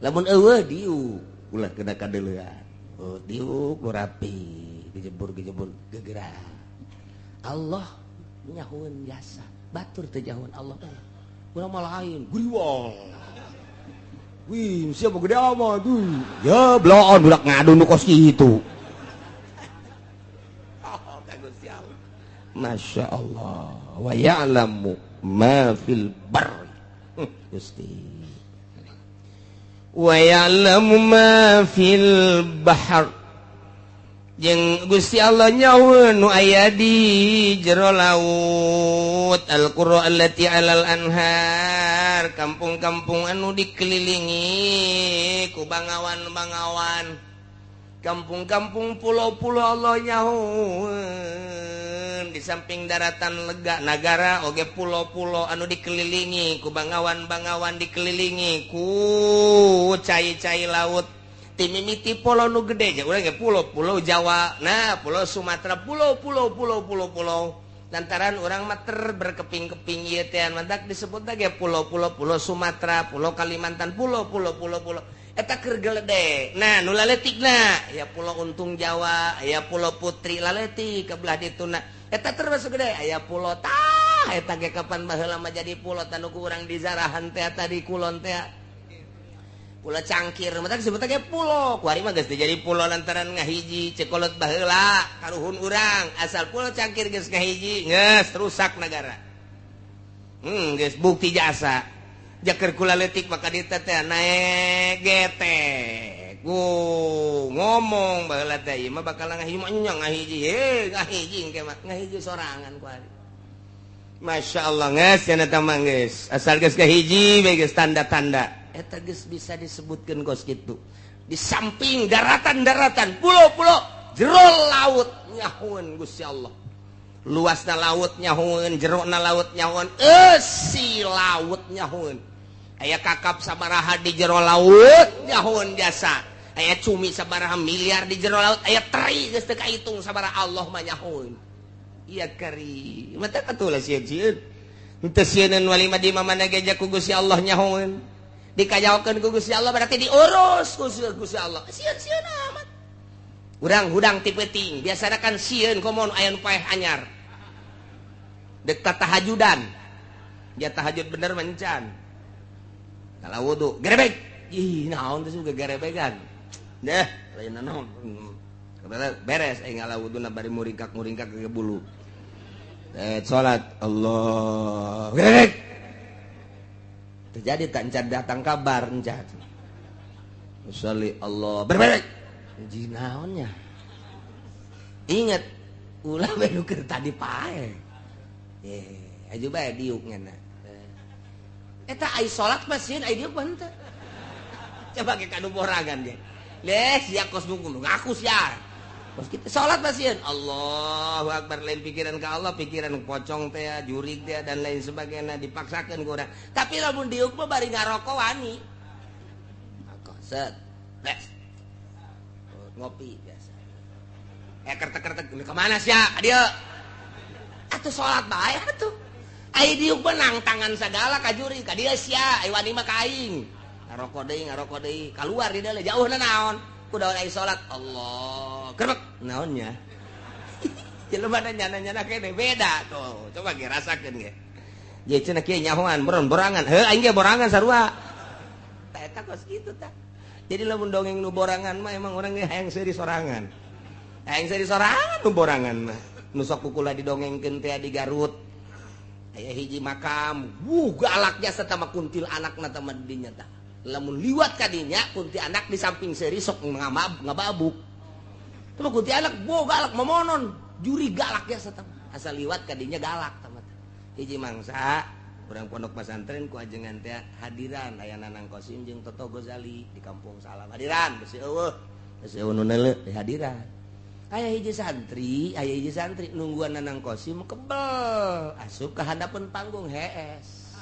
Lamun eueuh diuk ulah kena kadeuleuan. Oh diuk nu rapi gejebur-gejebur gegerak. Allah nyahoeun jasa batur teu nyahoeun Allah urang mah lain guriwang wih siapa gede amat tuh ya bloon budak ngadu nu kos kitu. Oh ka Gusti Allah Masya Allah. Wa ya'lamu ma fil barri Gusti wa ya'lamu ma fil bahr jeung Gusti Allah nyahoeun nu aya di jero laut. Al-qura allati 'alal anhar, kampung-kampung anu dikelilingi ku bangawan-bangawan, kampung-kampung pulau-pulau Allah nyahoeun. Di samping daratan lega nagara oge pulau-pulau anu dikelilingi ku bangawan-bangawan, dikelilingi ku cai-cai laut. Timimiti pulau nu gede ja urang ge pulau-pulau Jawa, nah pulau Sumatera, pulau-pulau pulau-pulau pulau. Lantaran urang mah ter berkeping-keping ieu teh mantak disebutna ge pulau-pulau, pulau Sumatera, pulau Kalimantan, pulau-pulau pulau-pulau. Eta keur geledek. Nah, nu laletikna ya pulau Untung Jawa, aya pulau Putri laletik ke belah dituna. Eta termasuk gede, aya pulau tah Eta ge kapan baheula mah jadi pulo tanu ku urang di zarahan teh tadi kulon teh. Pulo Cangkir mah disebut ge pulo. Ku ari mah geus jadi pulo lantaran ngahiji cekolot baheula karuhun urang asal Pulo Cangkir geus ngahiji geus rusak negara. Geus bukti jasa. Jaker kula leutik maka dieu teh naek getek. Ngomong baheula teh ieu mah bakal ngahiji mah nya ngahiji heuh ngahiji engke mah ngahiji sorangan ku ari. Masya Allah geus cenah teh mah geus asal geus ngahiji we geus tanda-tanda. Eta geus bisa disebutkeun kos kitu. Di samping daratan-daratan, pulau-pulau, jero laut nyahueun Gusti Allah. Luasna laut nyahueun, jerona laut nyahueun, eusi laut nyahueun. Aya kakap sabaraha di jero laut nyahueun jasa. Aya cumi sabaraha miliar di jero laut, aya teri geus teu kahitung sabaraha Allah mah nyahueun. Iya kari. Mata katulah sieun-sieun. Henteu sieuneun wali mah di mana ge ku Gusti Allah nyahueun. Dikajaokeun ku Gusti Allah berarti diurus ku Gusti Allah. Sieun-sieun amat. Urang hudang ti peuting, biasana kan sieun komo aya nu paeh anyar. Dek tahajudan. Dia tahajud bener mencan. Kalau wudu, gerebek. Ih, naon teh juga gerebegan. Deh, lain naon. Beres aing ngala wuduna bari muringkak-muringkak ke bulu. Salat Allah. Gerebek. Terjadi tak encan datang kabar encan. Sholli Allah. Berbelek. Jinaonnya. Ingat ulah bae nu keur tadi pae. Aju bae diuk ngana. Eta ai salat mah sieun ai diuk mah henteu. Coba ge kanu borangan ge. Leh sia kos nu ngaku sia. Kos kitu salat mah sieun. Allahu akbar lain pikiran ka Allah, pikiran pocong teh, jurig teh dan lain sebagainya dipaksakeun ku urang. Tapi lamun diuk mah bari ngaroko wani. Ako set. Les. Ngopi biasa. Kertek-kertek ke mana sia? Ka dieu. Atuh salat bae atuh. Ai diuk menang tangan sagala ka juri ka dieu sia, ai wani mah ka aing. Ngaroko deui, kaluar di dalam jauhna naon? Ku daun ai salat Allah. Gerbek naonnya? Jelema nyana-nyana kene beda tuh. Coba ge rasakeun ge. Ye cenah kieu nyahoan beron borangan. Heuh aing ge borangan sarua. Tah eta kos kitu tah. Jadi lamun dongeng nu borangan mah emang urang ge hayang seuri sorangan. Hayang seuri sorangan nu borangan mah. Nu sok kukula didongengkeun teh di Garut. Aya hiji makam, wuh galak jasa tama kuntil anakna tama dinya tah. Lamun liwat ka dinya kunti anak di samping seuri sok ngababuk. Tama kunti anak bo galak momonon, juri galak jasa tama. Asal liwat ka dinya galak tama. Hiji mangsa urang pondok pesantren ku ajengan teh hadiran aya Nanang Kosim jeung Toto Gozali di Kampung Salam. Hadiran besi eueuh, besi eueuh nu neuleuh di hadiran. Aya hiji santri nungguan Nanang Kosim kebel asup ka handapeun panggung hees.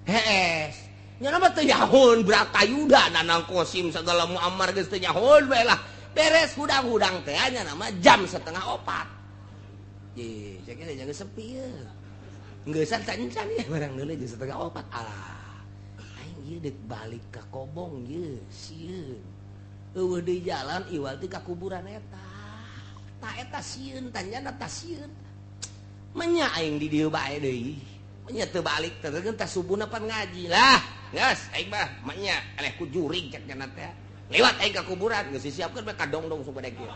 Hees. Nya mah teu nyahoon Bratayuda Nanang Kosim sagala Muammar geus teu nyahoon bae lah. Beres hudang-hudang teh nya nama jam 3:30. Ye, cek ge jangan sepi ye. Geus encan ye barang deuleu jam 3:30. Alah. Aing ieu deuk balik ka Kobong ye, sieun. Eueuh deui jalan iwal ti ka kuburan eta. Ta eta sieun tanyana ta sieun. Menya aing di dieu bae deui. Menya teu balik teh teh subuhna pan ngaji lah. Geus aing mah menya eleh ku jurig cek cenah teh. Lewat aing ka kuburan geus disiapkeun bae kadongdong supaya kieu.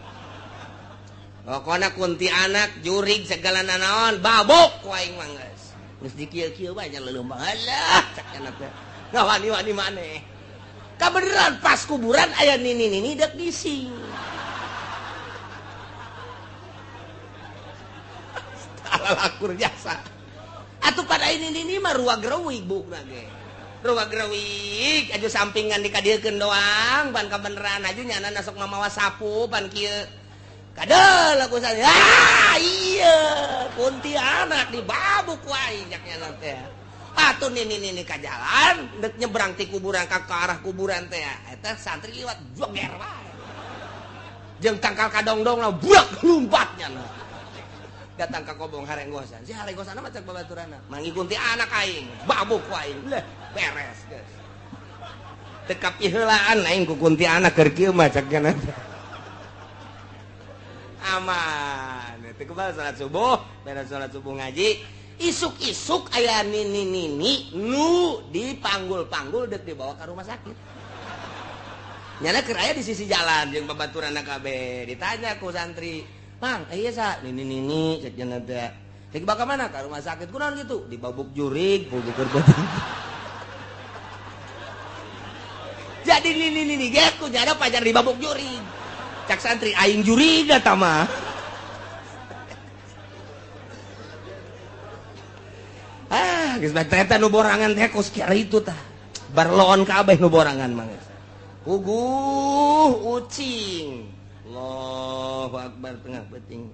Pokona kunti anak jurig segala nanaon babok ku aing mah geus. Geus dikieu-kieu bae nya leuleum alah cek cenah teh. Ngawani-wani maneh. Kabeneran pas kuburan aya nini-nini dek gising. Lakur jasa. Atuh pada ini nini mah ruag reuwig bukna ge. Ruag reuwig aju sampingan dikadiekeun doang pan kabeneran aju nyana sok mamawa sapu pan kieu. Kadeul aku saya. Ah iya kuntianak dibabuk ku aing cak nyana teh. Atuh nini-nini ka jalan dek nyebrang ti kuburan ka arah kuburan teh. Eta santri liwat joger wae. Jeung tangkal kadongdongna burak lumpat nyana. Datang ke Kobong harenggosan. Si harenggosan mah cek babaturana. Mangikuti anak aing, babuk ku aing. Leh, beres geus. Teu kapiheulaan aing ku kunti anak keur kieu mah cek nya. Aman. Teu kebal salat subuh, beres salat subuh ngaji. Isuk-isuk aya nini-nini nu dipanggul-panggul dek dibawa ke rumah sakit. Nyana keur aya di sisi jalan jeung babaturan kabeh ditanya ku santri, "Mang, ieu sa nini-nini cek cenah teh. Cek dibawa ka mana? Ka rumah sakit. Kunaon kitu? Dibabuk jurig, bubukeun beuteung." Jadi nini-nini ge ku nyana pajar dibabuk jurig. Cak santri aing jurig eta mah. Ah, geus bae eta nu borangan teh kos kitu tah. Barloon kabeh nu borangan mah geus. Puguh ucing. Allahu akbar tengah peuting.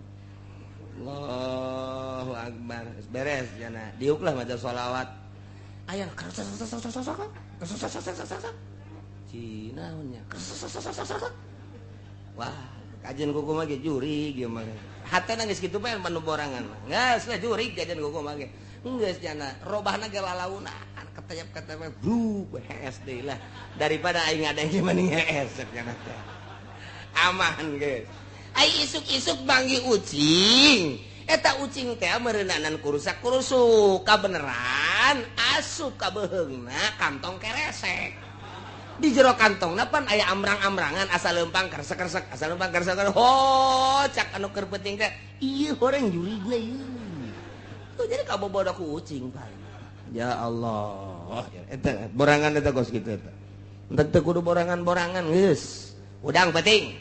Allahu akbar. Geus beres jana. Diuk lah maca sholawat. Aya Cina nya. Wah, kajian kuku mah ge jurig ieu mah. Hatena geus kitu bae nu borangan mah. Geus lah jurig kajian kuku mah ge. Geus jana robahna ge lalaunan ketayap-ketayap bru hees deui lah daripada aing ngadeng mending hees jana teh. Aman geus. Ai isuk-isuk banggi ucing. Eta ucing teh meureunanan kurusak-kurusuk kabeneran asup ka beuheungna kantong keresek. Di jero kantongna pan aya amrang-amrangan asal leumpang kersek-kersek asal leumpang kersek-kersek. Ho cak anu keur penting teh ieu horeng jurigna ieu. Tuh jadi kabobodo ku ucing paling. Ya Allah, eta borangan eta kos kitu eta. Entek teu kudu borangan-borangan geus. Udang penting.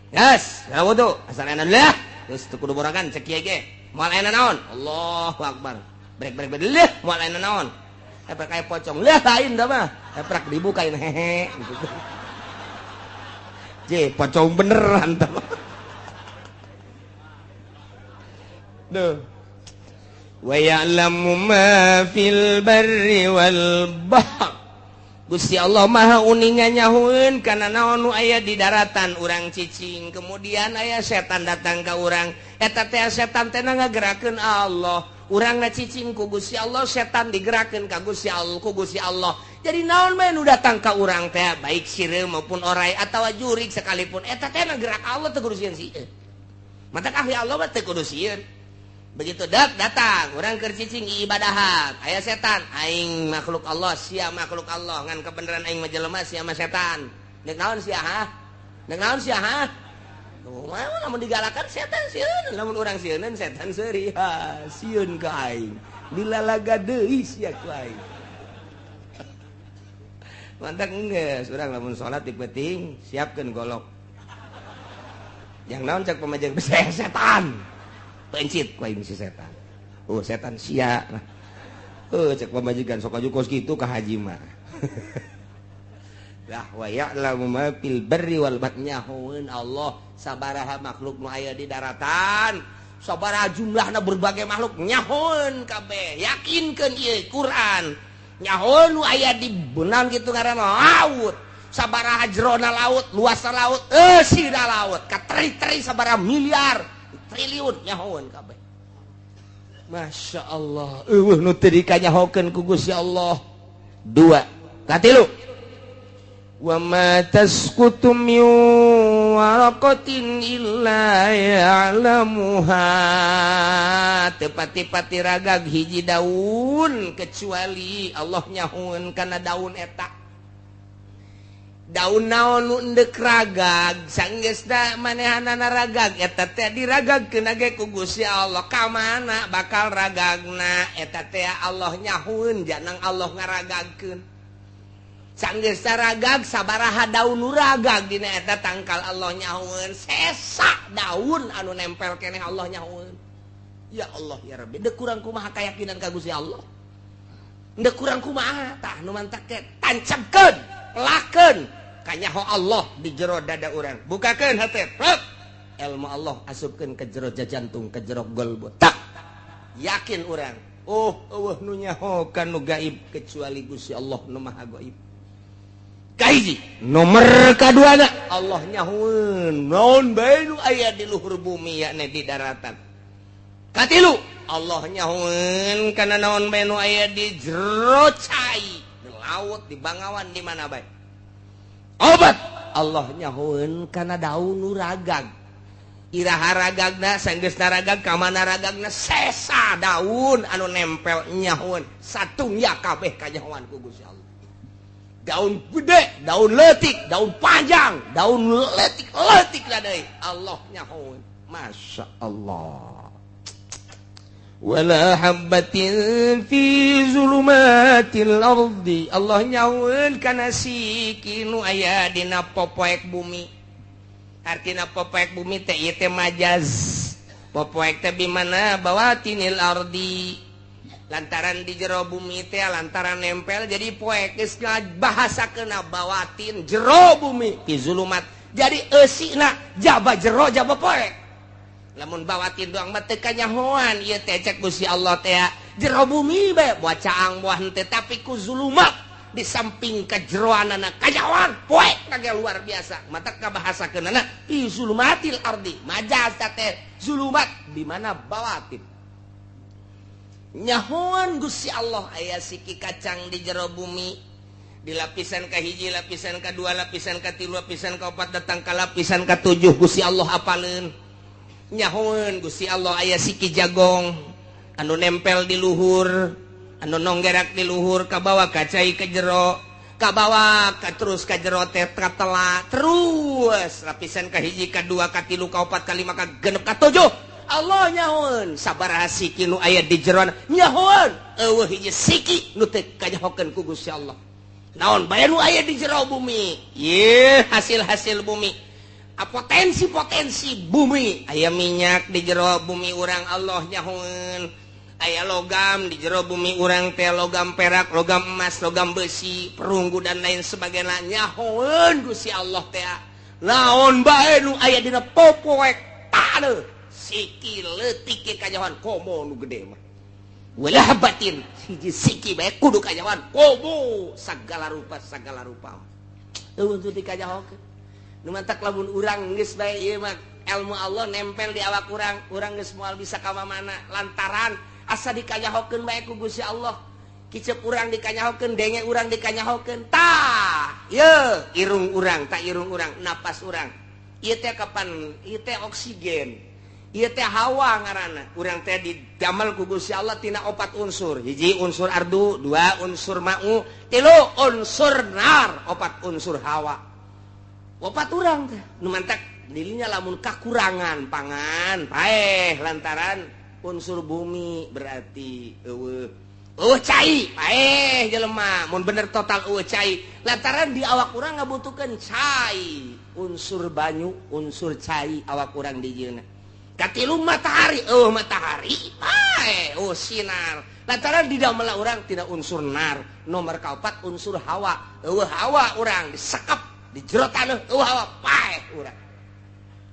Geus, ya wudu, asal enak lah. Geus teu kudu borangan cek kieu ge. Moal aya naon? Allahu akbar. Brek brek leuh moal aya naon? Epek kayak pocong leuh lain dah mah. Epek dibukain hehe gitu. Je, pocong beneran tah mah. Duh. Wa ya'lamu ma fil barri wal bahr. Gusti Allah Maha uninga nyahueun kana naon nu aya di daratan urang cicing, kemudian aya setan datang ka urang. Eta teh setan teh ngagerakeun Allah. Urangna cicing ku Gusti Allah, setan digerakeun ka Gusti Allah, ku Gusti Allah. Jadi naon bae nu datang ka urang teh baik sireum maupun orai atawa jurig sekalipun eta teh gerak Allah teu kudu sieun sieun. Matak ahli Allah mah teu kudu sieun. Begitu dak datang orang keur cicing ibadahat aya setan aing makhluk Allah sia makhluk Allah ngan kebenaran aing mah jelema sia mah setan. Nek naon sia ha? Nek naon sia ha? Tuh mah lamun digalakan setan sieun, lamun urang sieuneun setan seuri ha sieun ka aing. Dilalaga deui sia ku aing. Mantak geus urang lamun salat di peuting siapkeun golok. Yang naon cak pamajeng setan. Pencit ku aing si setan. Oh setan sia. Oh cek pamajikan sok aju kos kitu ka haji mah. Lah wa ya'lamu ma fil barri wal bahri nyahoeun Allah sabaraha makhluk nu aya di daratan, sabaraha jumlahna berbagai makhluk nyahoeun kabeh. Yakinkeun ieu Quran. Nyahoeun nu aya di beunang kitu ngaranna laut. Sabaraha jerona laut, luasna laut, eusina laut, kateri-teri sabaraha miliar triliun nyahoeun kabeh. Masya Allah, eueuh nu teu dikanyahokeun ku Gusti Allah. Dua, katilu. Wa ma tasqutu min waraqatin illa ya'lamuha. Teu pati-pati ragag hiji daun kecuali Allah nyahoeun kana daun eta. Daun naon nu endek ragag sanggeusna manehanana ragag eta teh diragagkeun ge ku Gusti Allah ka mana bakal ragagna eta teh Allah nyahueun janang Allah ngaragagkeun sanggeusna ragag sabaraha daun nu ragag dina eta tangkal Allah nyahueun sesa daun anu nempel keneh Allah nyahueun. Ya Allah ya Rabbi, deuk kurang kumaha kayakinan ka Gusti Allah, deuk kurang kumaha tah nu mantak teh tancapkeun lakeun kanyaho Allah di jero dada urang, bukakeun hate plek ilmu Allah asupkeun ke jero jantung ke jero golbo tak yakin urang oh eueuh nu nyaho ka nu gaib kecuali Gusti Allah nu maha gaib. Kahiji nomor kaduana Allah nyahoeun naon bae nu aya di luhur bumi yakni di daratan. Katilu Allah nyahoeun kana naon bae nu aya di jero cai, di laut, di bangawan, di mana bae. Obat Allah nyahoeun kana daun nu ragag. Iraha ragagna sanggeus naragag ka mana ragagna sesa daun anu nempel nyahoan satungya kabeh kanyahoan ku Gusti Allah. Daun gede, daun leutik, daun panjang, daun leutik-leutik lah deui Allah nyahoan. Masya Allah. Wala habbatin fi zulumatil ardi. Allah nyahoan kana siki nu aya dina popoek bumi. Artina popoek bumi teh ieu teh majaz. Popoek teh bimana bawatinil ardi. Lantaran di jero bumi teh lantaran nempel jadi poek geus bahasakeuna bawatin jero bumi fi zulumat. Jadi eusina jaba jero jaba poek. Lamun bawatin doang mah teu kanyahoan ieu teh cek Gusti Allah teh jero bumi bae buah caang buah henteu tapi ku zulumat di samping kajeroanana kanyahoan poek kage luar biasa. Mata kabahasakeunana fi zulumatil ardi majaz teh zulumat di mana bawatin. Nyahoan Gusti Allah aya siki kacang di jero bumi di lapisan kahiji, lapisan kadua, lapisan katilu, lapisan kaopat datang ka lapisan katujuh Gusti Allah apaleun. Nyahoan Gusti Allah aya siki jagong anu nempel di luhur, anu nonggerak di luhur kabawa ka cai ke jero, kabawa ka terus ka jero teh katela terus lapisan kahiji, kadua, katilu, kaopat, kalima, kagenep, katujuh. Allah nyahoan sabaraha siki nu aya di jeroan nyahoan eueuh hiji siki nu teu kanyahokeun ku Gusti Allah. Naon bae nu aya di jero bumi? Ye hasil-hasil bumi, potensi-potensi bumi. Aya minyak di jero bumi urang Allah nyahoan. Aya logam di jero bumi urang teh logam perak, logam emas, logam besi, perunggu dan lain sebagainya nyahoan Gusti Allah teh. Naon bae nu aya dina popoek taneuh siki leutik ge kanyahoan komo nu gede mah. Wala batin hiji siki bae kudu kanyahoan komo sagala rupa sagala rupa. Eueuh teu dikanyahokeun. Nu mantak lamun urang geus bae ieu mah ilmu Allah nempel di awak urang, urang geus moal bisa ka mana lantaran asa dikanyahokeun bae ku Gusti Allah. Kicep urang dikanyahokeun, denge urang dikanyahokeun. Tah, ye irung urang, tah irung urang, napas urang. Ieu teh kapan? Ieu teh oksigen. Ieu teh hawa ngaranna. Urang teh didamel ku Gusti Allah tina opat unsur. Hiji unsur ardu, dua unsur ma'u, tilu unsur nar, opat unsur hawa. Opat urang teh. Nu mantak dirinya lamun kakurangan pangan, paeh lantaran unsur bumi berarti eueuh. Eueuh cai, paeh jelema. Mun bener total eueuh cai, lantaran di awak urang ngabutuhkeun cai. Unsur banyu, unsur cai awak urang dijieunna. Katilu matahari, oh matahari, pae, oh sinar. Lantaran di dalam orang tidak unsur nar. Nomor kaopat unsur hawa, oh hawa orang disekep di jero taneuh, oh hawa pae urang.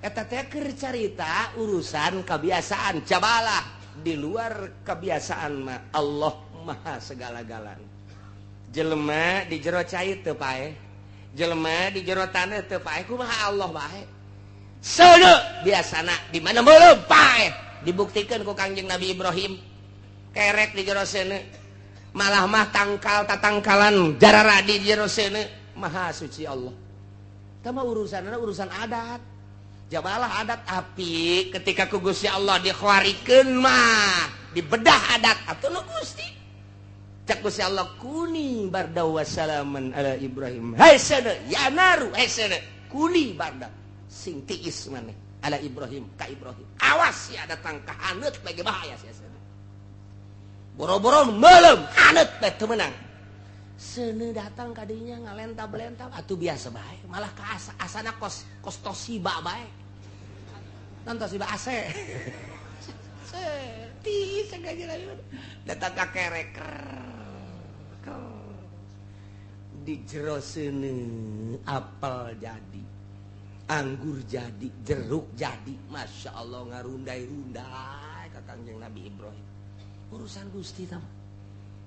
Eta teh keur carita urusan kebiasaan jabalah di luar kebiasaan mah Allah Maha segala-galana. Jelema di jero cai teu pae, jelema di jero taneuh teu pae, kumaha Allah bae. Seuneu biasana di mana meuleum paeh dibuktikan ku Kangjeng Nabi Ibrahim kerek di jero seuneu malah mah tangkal tatangkalan jararadi di jero seuneu maha suci Allah. Tah mah urusanna urusan adat. Jabalah adat api ketika ku Gusti Allah dikhawarikeun mah dibedah adat atuh nu Gusti. Cak Gusti Allah kuni barda wassalaman ala Ibrahim. Hai seuneu ya naru hai seuneu kuni barda sing tiis maneh ala Ibrahim ka Ibrahim. Awas ya datang ka haneut bae bahaya sia seuneu. Boro-boro meuleum haneut bae teu meunang. Seuneu datang ka dinya ngalentab-lentab atuh biasa bae, malah ka asana kos kos Toshiba bae. Non Toshiba AC. Tiis sagala datang ka kerek. Di jero seuneu apel jadi, anggur jadi, jeruk jadi, masya Allah ngarundai-rundai ka Kangjeng Nabi Ibrahim. Urusan Gusti tah.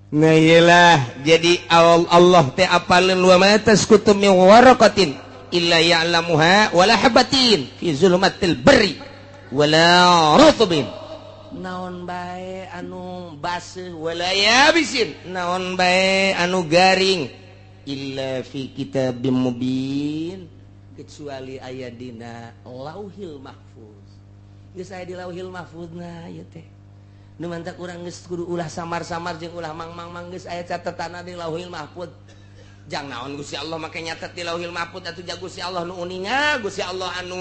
Nah iyalah, jadi Allah teh apaleun wa ma tasqutu min waraqatin illa ya'lamuha wala habatin fi zulumatil barri wala rutbin. Naon bae anu baseuh wala yabisin, naon bae anu garing illa fi kitabim mubin, kecuali aya dina Lauhil Mahfuz. Geus aya di Lauhil Mahfuzna ieu teh. Nu mantak urang geus kudu ulah samar-samar jeung ulah mang-mang geus aya catetanna di Lauhil Mahfuz. Jang naon Gusti Allah make nyatet di Lauhil Mahfuz atuh ja Gusti Allah nu uninga, Gusti Allah anu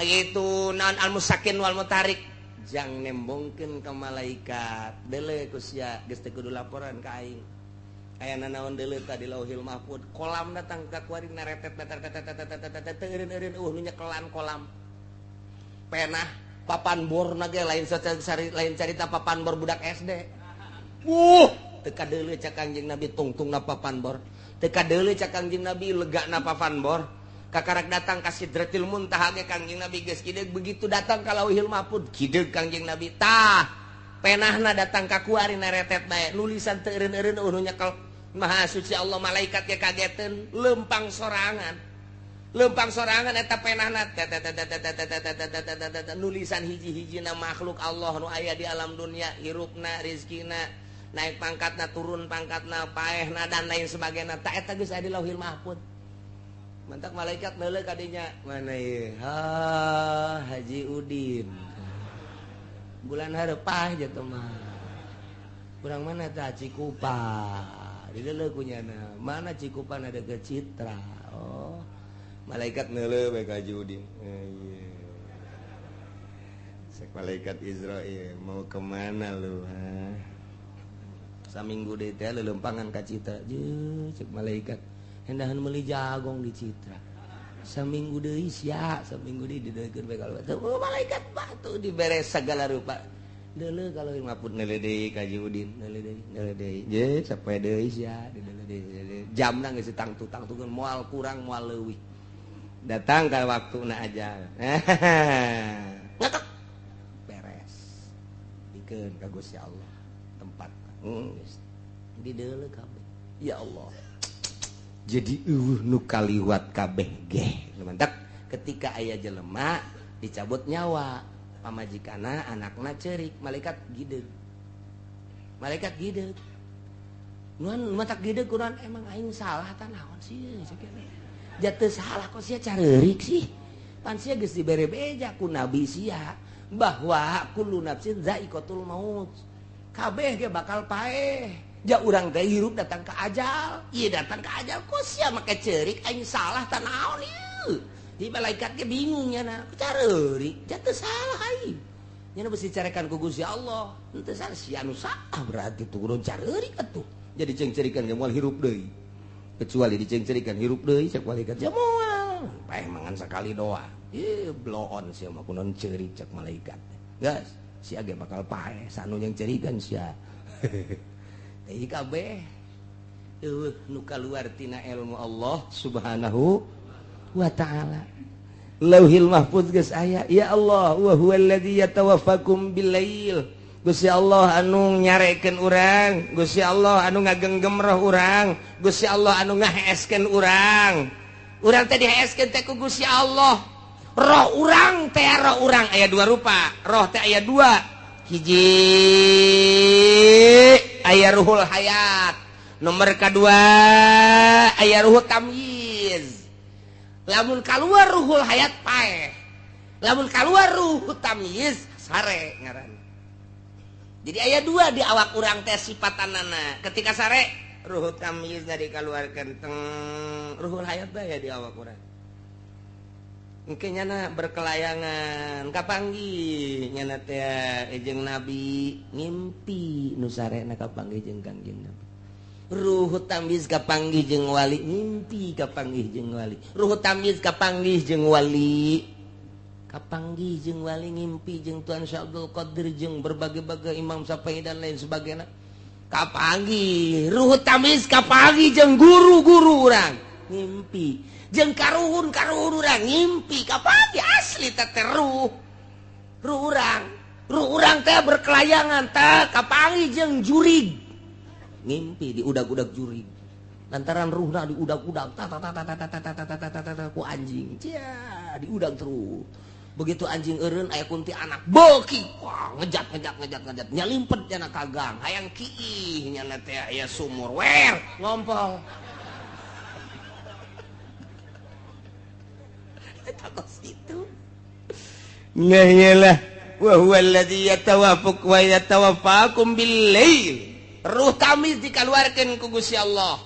gitu naon al-musakin wal mutarik. Jang nembongkeun ka malaikat. Deuleu ku sia geus teu kudu laporan ka aing. Aya nanaon deuleu ta di Lauhil Mahfuz. Kolam datang ka kuari naretet tetet teu eureun-eureun eueuh nu nyekelan kolam. Penah papan bor na ge lain lain carita papan bor budak SD. Teu kadeuleu cak Kangjeng Nabi tungtungna papan bor. Teu kadeuleu cak Kangjeng Nabi legana papan bor. Kakarak datang ka Sidratil Muntaha ge Kangjeng Nabi geus kideug, begitu datang ka Lauhil Mahfuz kideug Kangjeng Nabi. Tah penahna datang ka kuari naretet bae nulisan teu eureun-eureun eueuh nu nyekel. Maha suci Allah, malaikat ge kageteun lempang sorangan. Lempang sorangan eta penahna nulisan hiji-hijina makhluk Allah nu aya di alam dunia, hirupna, rezekina, naik pangkatna, turun pangkatna, paehna dan lain sebagainya. Ta eta geus aya di Lauhil Mahfuz. Mantak malaikat neuleuh ka dinya, mana ieu? Ha, Haji Udin. Bulan hareup pah jatuh mah. Kurang mana tah Cikupa. Dideuleuh ku nyana. Mana Cikupa na deukeut Citra. Oh. Malaikat neuleuh bae ka Haji Udin. Iya. Sek malaikat Israil mau kemana lu? Ha? Saminggu deui teh leuleumpangan ka Citra. Jeung cek malaikat hendahan meuli jagong di Citra. Saminggu deui sia, saminggu deui dideuleukeun bae kalau oh, malaikat batu dibere segala rupa. Deuleuh kalau maput neuleuh deui ka Haji Udin, neuleuh deui, neuleuh deui. Je sapoe deui sia, dideuleuh deui. Jamna geus tangtu-tangtukeun moal kurang moal leuwih. Datang ka waktuna aja. Ngetek. Beres. Dikeun ka Gusti Allah tempat. Geus. Dideuleuh kabeh. Ya Allah. Jadi eueuh nu kaliwat kabeh geh. Mantak ketika aya jelema dicabut nyawa, pamajikana anakna ceurik, malaikat gideug. Malaikat gideug. Nuan matak gideug kunaon emang aing salah ta naon sih cek jatuh salah kok sia careurik sih. Pan sia geus dibere beja ku nabi sia bahwa kullu nafsin zaiqatul maut. Kabeh ge bakal paeh. Ja urang teh hirup datang ke ajal. Ieu datang ke ajal kok sia make ceurik aing salah ta naon ieu. Di malaikat ge bingung nyana, careurik jatuh salah aing. Nyana besi carekan ku Gusti Allah. Henteu salah sia nu salah berarti turun careurik atuh. Jadi cengcerikan ge moal hirup deui. Kecuali dicengcerikan hirup deui cek malaikat ya moal. Paeh mangan sakali doa. Ih bloon sia mah kunaon ceurik cek malaikat. Geus, sia ge bakal paeh sanu yang cerikan sia. Teh kabeh eueuh nu kaluar tina ilmu Allah Subhanahu wa ta'ala. Lauhil Mahfuz geus aya. Ya Allah, wa huwallazi yatawaffakum billail. Gusti Allah anu nyarekeun urang, Gusti Allah anu ngagenggem roh urang, Gusti Allah anu ngaheeskeun urang. Urang teh diheeskeun teh ku Gusti Allah. Roh urang teh roh urang aya dua rupa. Roh teh aya dua. Hiji aya ruhul hayat, nomor kedua aya ruhul tamyiz. Lamun kaluar ruhul hayat paeh, lamun kaluar ruh tamyiz sare ngaran. Jadi aya dua di awak urang teh sifatanana. Ketika sare ruh tamyiz dikaluarkeun teng ruhul hayat bae di awak urang. Engke nyana berkelayangan kapanggih nyana teh jeung nabi ngimpi nu sarena kapanggih jeung Kangjeng Nabi. Ruh tamyiz kapanggih jeung wali, ngimpi kapanggih jeung wali. Ruh tamyiz kapanggih jeung wali. Kapanggih jeung wali ngimpi jeung Tuan Syekh Abdul Qadir jeung berbagai-bagai Imam Syafi'i dan lain sebagainya. Kapanggih ruh tamyiz kapanggih jeung guru-guru urang ngimpi. Jeung karuhun-karuhun urang ngimpi kapanggih asli teh ruh. Ruh urang, ruh urang teh berkelayangan teh kapanggih jeung jurig. Ngimpi diudag-udag jurig. Lantaran ruhna diudag-udag ta ta ta ta ta ta ta ta ta ta ta ku anjing. Cia, diudag terus. Begitu anjing eureun aya kunti anak beuki, wah ngejat ngejat ngejat ngejat nyalimpet nyana ka gang, hayang kiih nyana teh aya sumur wer ngompol. Eta kos kitu. Nah iyalah wa huwa alladzi yatawaffaq wa yatawaffakum bil lail. Ruh kami dikaluarkeun ku Gusti Allah.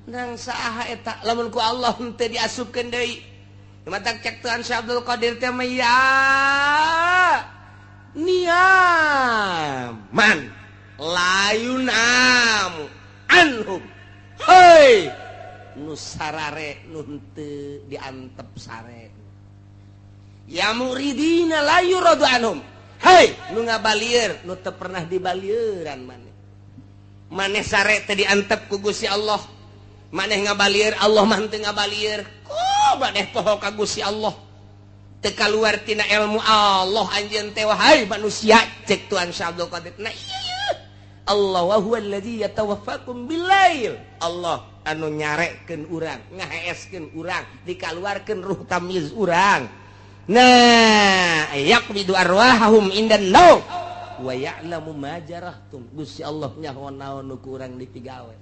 Nang saha eta lamun ku Allah henteu diasupkeun deui. Matak cek Tuhan Syekh Abdul Qadir teh mah ya niaman layunam anhum. Hei nu sarare nu henteu diantep sare. Ya muridina la yuradu anhum. Hei nu ngabalieur nu teu pernah dibalieuran maneh. Maneh sare teh diantep ku Gusti Allah. Maneh ngabalieur Allah mah henteu ngabalieur. Ku maneh poho ka Gusti Allah. Teu kaluar tina ilmu Allah anjeun teh wahai manusia cek Tuhan Syekh Abdul Qadir. Nah iya Allah wa huwa allazi yatawaffakum billail. Allah anu nyarekeun urang, ngaheeskeun urang, dikaluarkeun ruh tamyiz urang. Nah, yaqbidu arwahahum indan naum wa ya'lamu ma jarahtum. Gusti Allah nyaho naon nu ku urang dipigawe.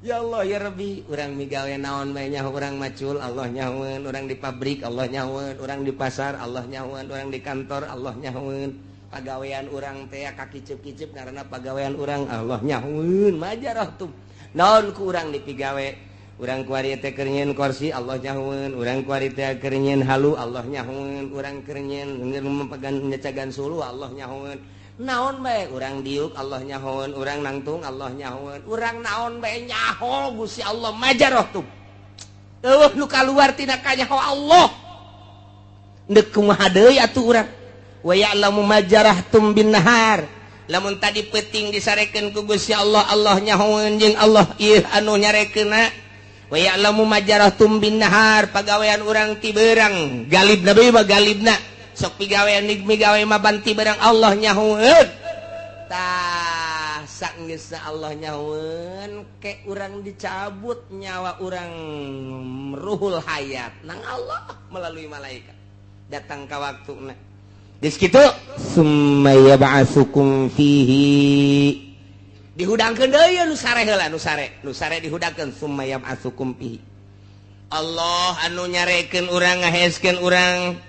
Ya Allah ya Rabbi, urang migawe naon bae nyaho urang macul, Allah nyahoeun, urang di pabrik Allah nyahoeun, urang di pasar Allah nyahoeun, urang di kantor Allah nyahoeun. Pagawean urang teh kakiceup-kiceup karena pagawean urang Allah nyahoeun ma jarahtum. Naon ku urang dipigawe? Urang kuari teh keur nyieun kursi Allah nyahoeun, urang kuari teh keur nyieun halu Allah nyahoeun, urang keur nyieun memegan nyecagan sulu Allah nyahoeun. Naon bae urang diuk Allah nyahoeun, urang nangtung Allah nyahoeun, urang naon bae nyaho Gusti Allah majaroh tuh. Eueuh nu kaluar tina kanyaho Allah. Deuk kumaha deui atuh urang? Wa ya'lamu ma jarahtum bin nahar. Lamun tadi peuting disarekeun ku Gusti Allah, Allah nyahoeun jeung Allah ieu anu nyarekeunna. Wa ya'lamu ma jarahtum bin nahar, pagawean urang ti beurang galibna bae mah galibna sok pigawean migawe mah banti beurang Allah nyahoeun. Tah sanggeusna Allah nyahoeun ke urang dicabut nyawa urang ruhul hayat nang Allah melalui malaikat datang ka waktuna. Geus kitu summa yab'atsukum fihi dihudangkeun deui nu sare heula nu sare dihudangkeun summa yab'atsukum fihi. Allah anu nyarekeun urang ngaheeskeun urang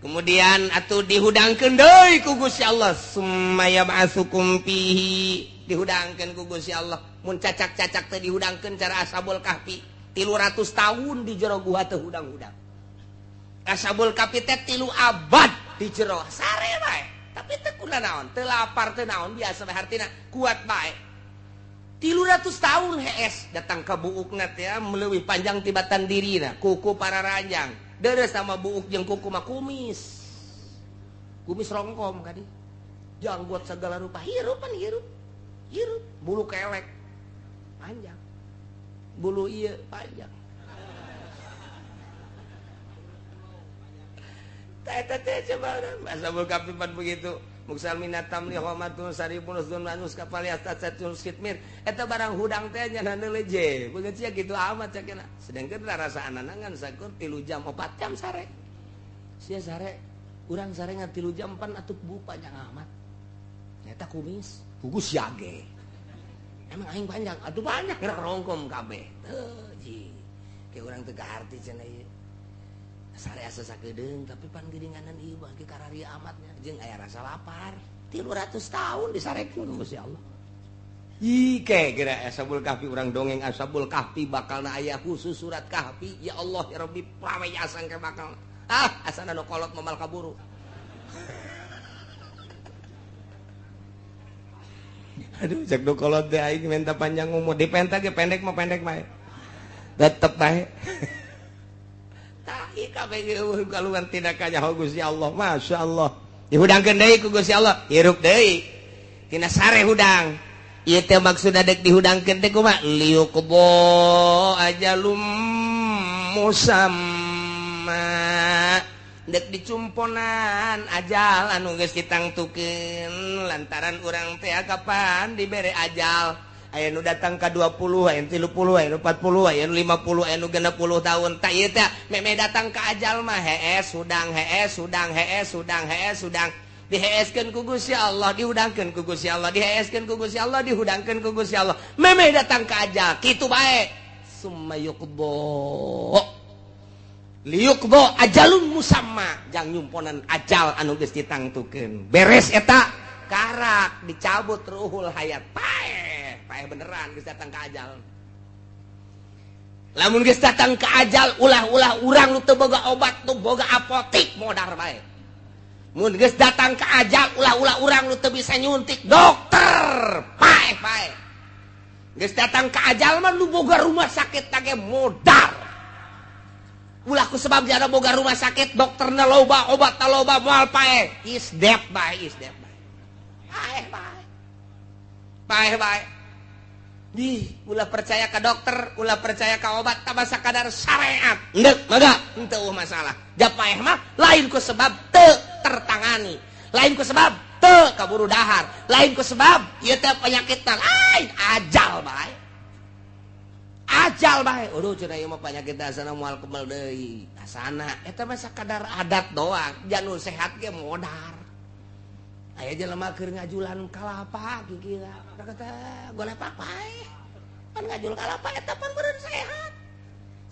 kemudian atuh dihudangkeun deui ku Gusti Allah summa yab'atsukum fihi dihudangkeun ku Gusti Allah. Mun cacak-cacak teh dihudangkeun cara Ashabul Kahfi 300 tahun di jero gua teh hudang-hudang. Ashabul Kahfi teh 3 abad di jero sare bae. Tapi teu kuna naon, teu lapar teu naon, biasa bae hartina kuat bae. 300 tahun hees datang ka buukna teh leuwih panjang tibatan dirina, kuku pararanjang. Deures sama buuk jeung kuku mah kumis. Kumis rongkom kadi. Janggot segala rupa, hirup pan hirup. Hirup, bulu kelek panjang. Bulu ieu panjang. Eta teh coba Ashabul Kahfi pan begitu. Muksal minatam li homatun saribun usdun manus kapal yastatun kitmir. Eta barang hudang teh nya leje. Beungeut sia kitu amat cakena. Sedangkeun rarasaan ngan sakur 3 jam 4 jam sare. Sia sare, urang sare ngan 3 jam pan atuh buuk panjang amat. Eta kumis, kugus yage. Emang aing panjang, atuh panjang gerak rongkom kabeh. Teu ji. Ke urang teu kaharti cenah ieu. Sare asa sakedeung tapi pan geuninganan ieu bagi kararia amatnya jeung aya rasa lapar. 300 tahun disarekeun ku Gusti Allah. Ih ke geura Ashabul Kahfi urang dongeng Ashabul Kahfi bakalna aya khusus surat Kahfi. Ya Allah ya Rabbi prawe asang ke bakal. Ah asana nu kolot momal kaburu. Aduh cek nu kolot teh aing minta panjang umur dipenta ge pendek mah pendek bae. Tetep bae. Kaluar tidak kanyaho Gusti Allah. Masya Allah dihudangkeun deui ku Gusti Allah hirup deui tina sare hudang ieu teh maksudna dek dihudangkeun teh kumaha liuqdo ajalum musamma dek dicumponan ajal anu geus ditangtukeun lantaran urang teh kapan dibere ajal. Aya nu datang ka 20, aya nu 30, aya nu 40, aya nu 50, aya nu 60 tahun. Tak ieu teh memeh datang ka ajal mah hees hudang hees hudang hees hudang hees hudang. Diheeskeun ku Gusti Allah, dihudangkeun ku Gusti Allah, diheeskeun ku Gusti Allah, dihudangkeun ku Gusti Allah. Memeh datang ka ajal kitu bae. Summa yuqdo. Liyuqdho ajalun musamma, jang nyumponan ajal anu geus ditangtukeun. Beres eta karak dicabut ruhul hayat, paeh paeh beneran geus datang ka ajal. Lamun geus datang ke ajal, ulah-ulah urang nu teu boga obat, nu boga apotik, modar bae. Mun geus datang ke ajal, ulah-ulah urang nu teu bisa nyuntik dokter, paeh paeh. Geus datang ke ajal mah, nu boga rumah sakit tage modar. Ulah ku sebab jada boga rumah sakit, dokterna loba, obatna loba, moal paeh. Is dead bae, is dead bae, paeh bae, paeh bae. Di ulah percaya ke dokter, ulah percaya ke obat, tambah sakadar syariat. Endek, mangga, henteu masalah. Japaeh mah lain ku sebab teu tertangani, lain ku sebab teu kaburu dahar, lain ku sebab ieu teh penyakit lain, ajal bae. Ajal bae. Aduh, cenah ieu mah penyakit asana moal kebal deui. Asana eta mah sakadar adat doang, janu sehat ge modar. Aya jelema keur ngajulan kalapa kikira kata golepak paeh. Pan ngajul kalapa eta pan beureun sehat.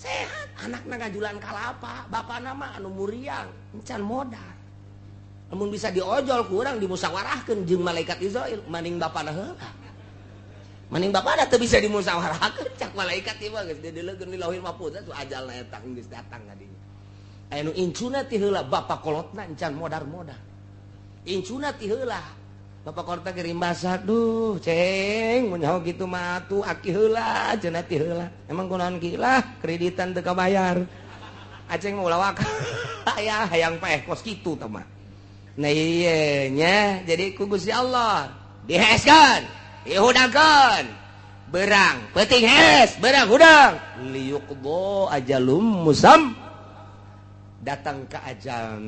Sehat anakna ngajulan kalapa, bapana mah anu muriang, encan modal. Lamun bisa diojol kurang dimusyawarahkeun jeung malaikat Izrail, maning bapana heula. Maning bapana teu bisa dimusyawarahkeun, cak malaikat ieu mah geus dideleukeun di Lauhil Mahfuz tuh ajalna eta geus datang ka dinya. Aya nu incuna ti heula, bapa kolotna encan modar-modar. Incuna ti heula bapak kolotna ge rimbasa, duh ceng mun nyaho kitu mah atuh aki heula cenah ti heula. Emang kunaon ki lah kreditan teu kabayar. Aceng mah ulah waka aya hayang paeh kos kitu tah mah. Nah ieu nya jadi ku Gusti Allah diheskeun, dihudangkeun. Berang peuting hes, berang hudang. Liyuqdho ajalum musam, datang ke ajalna.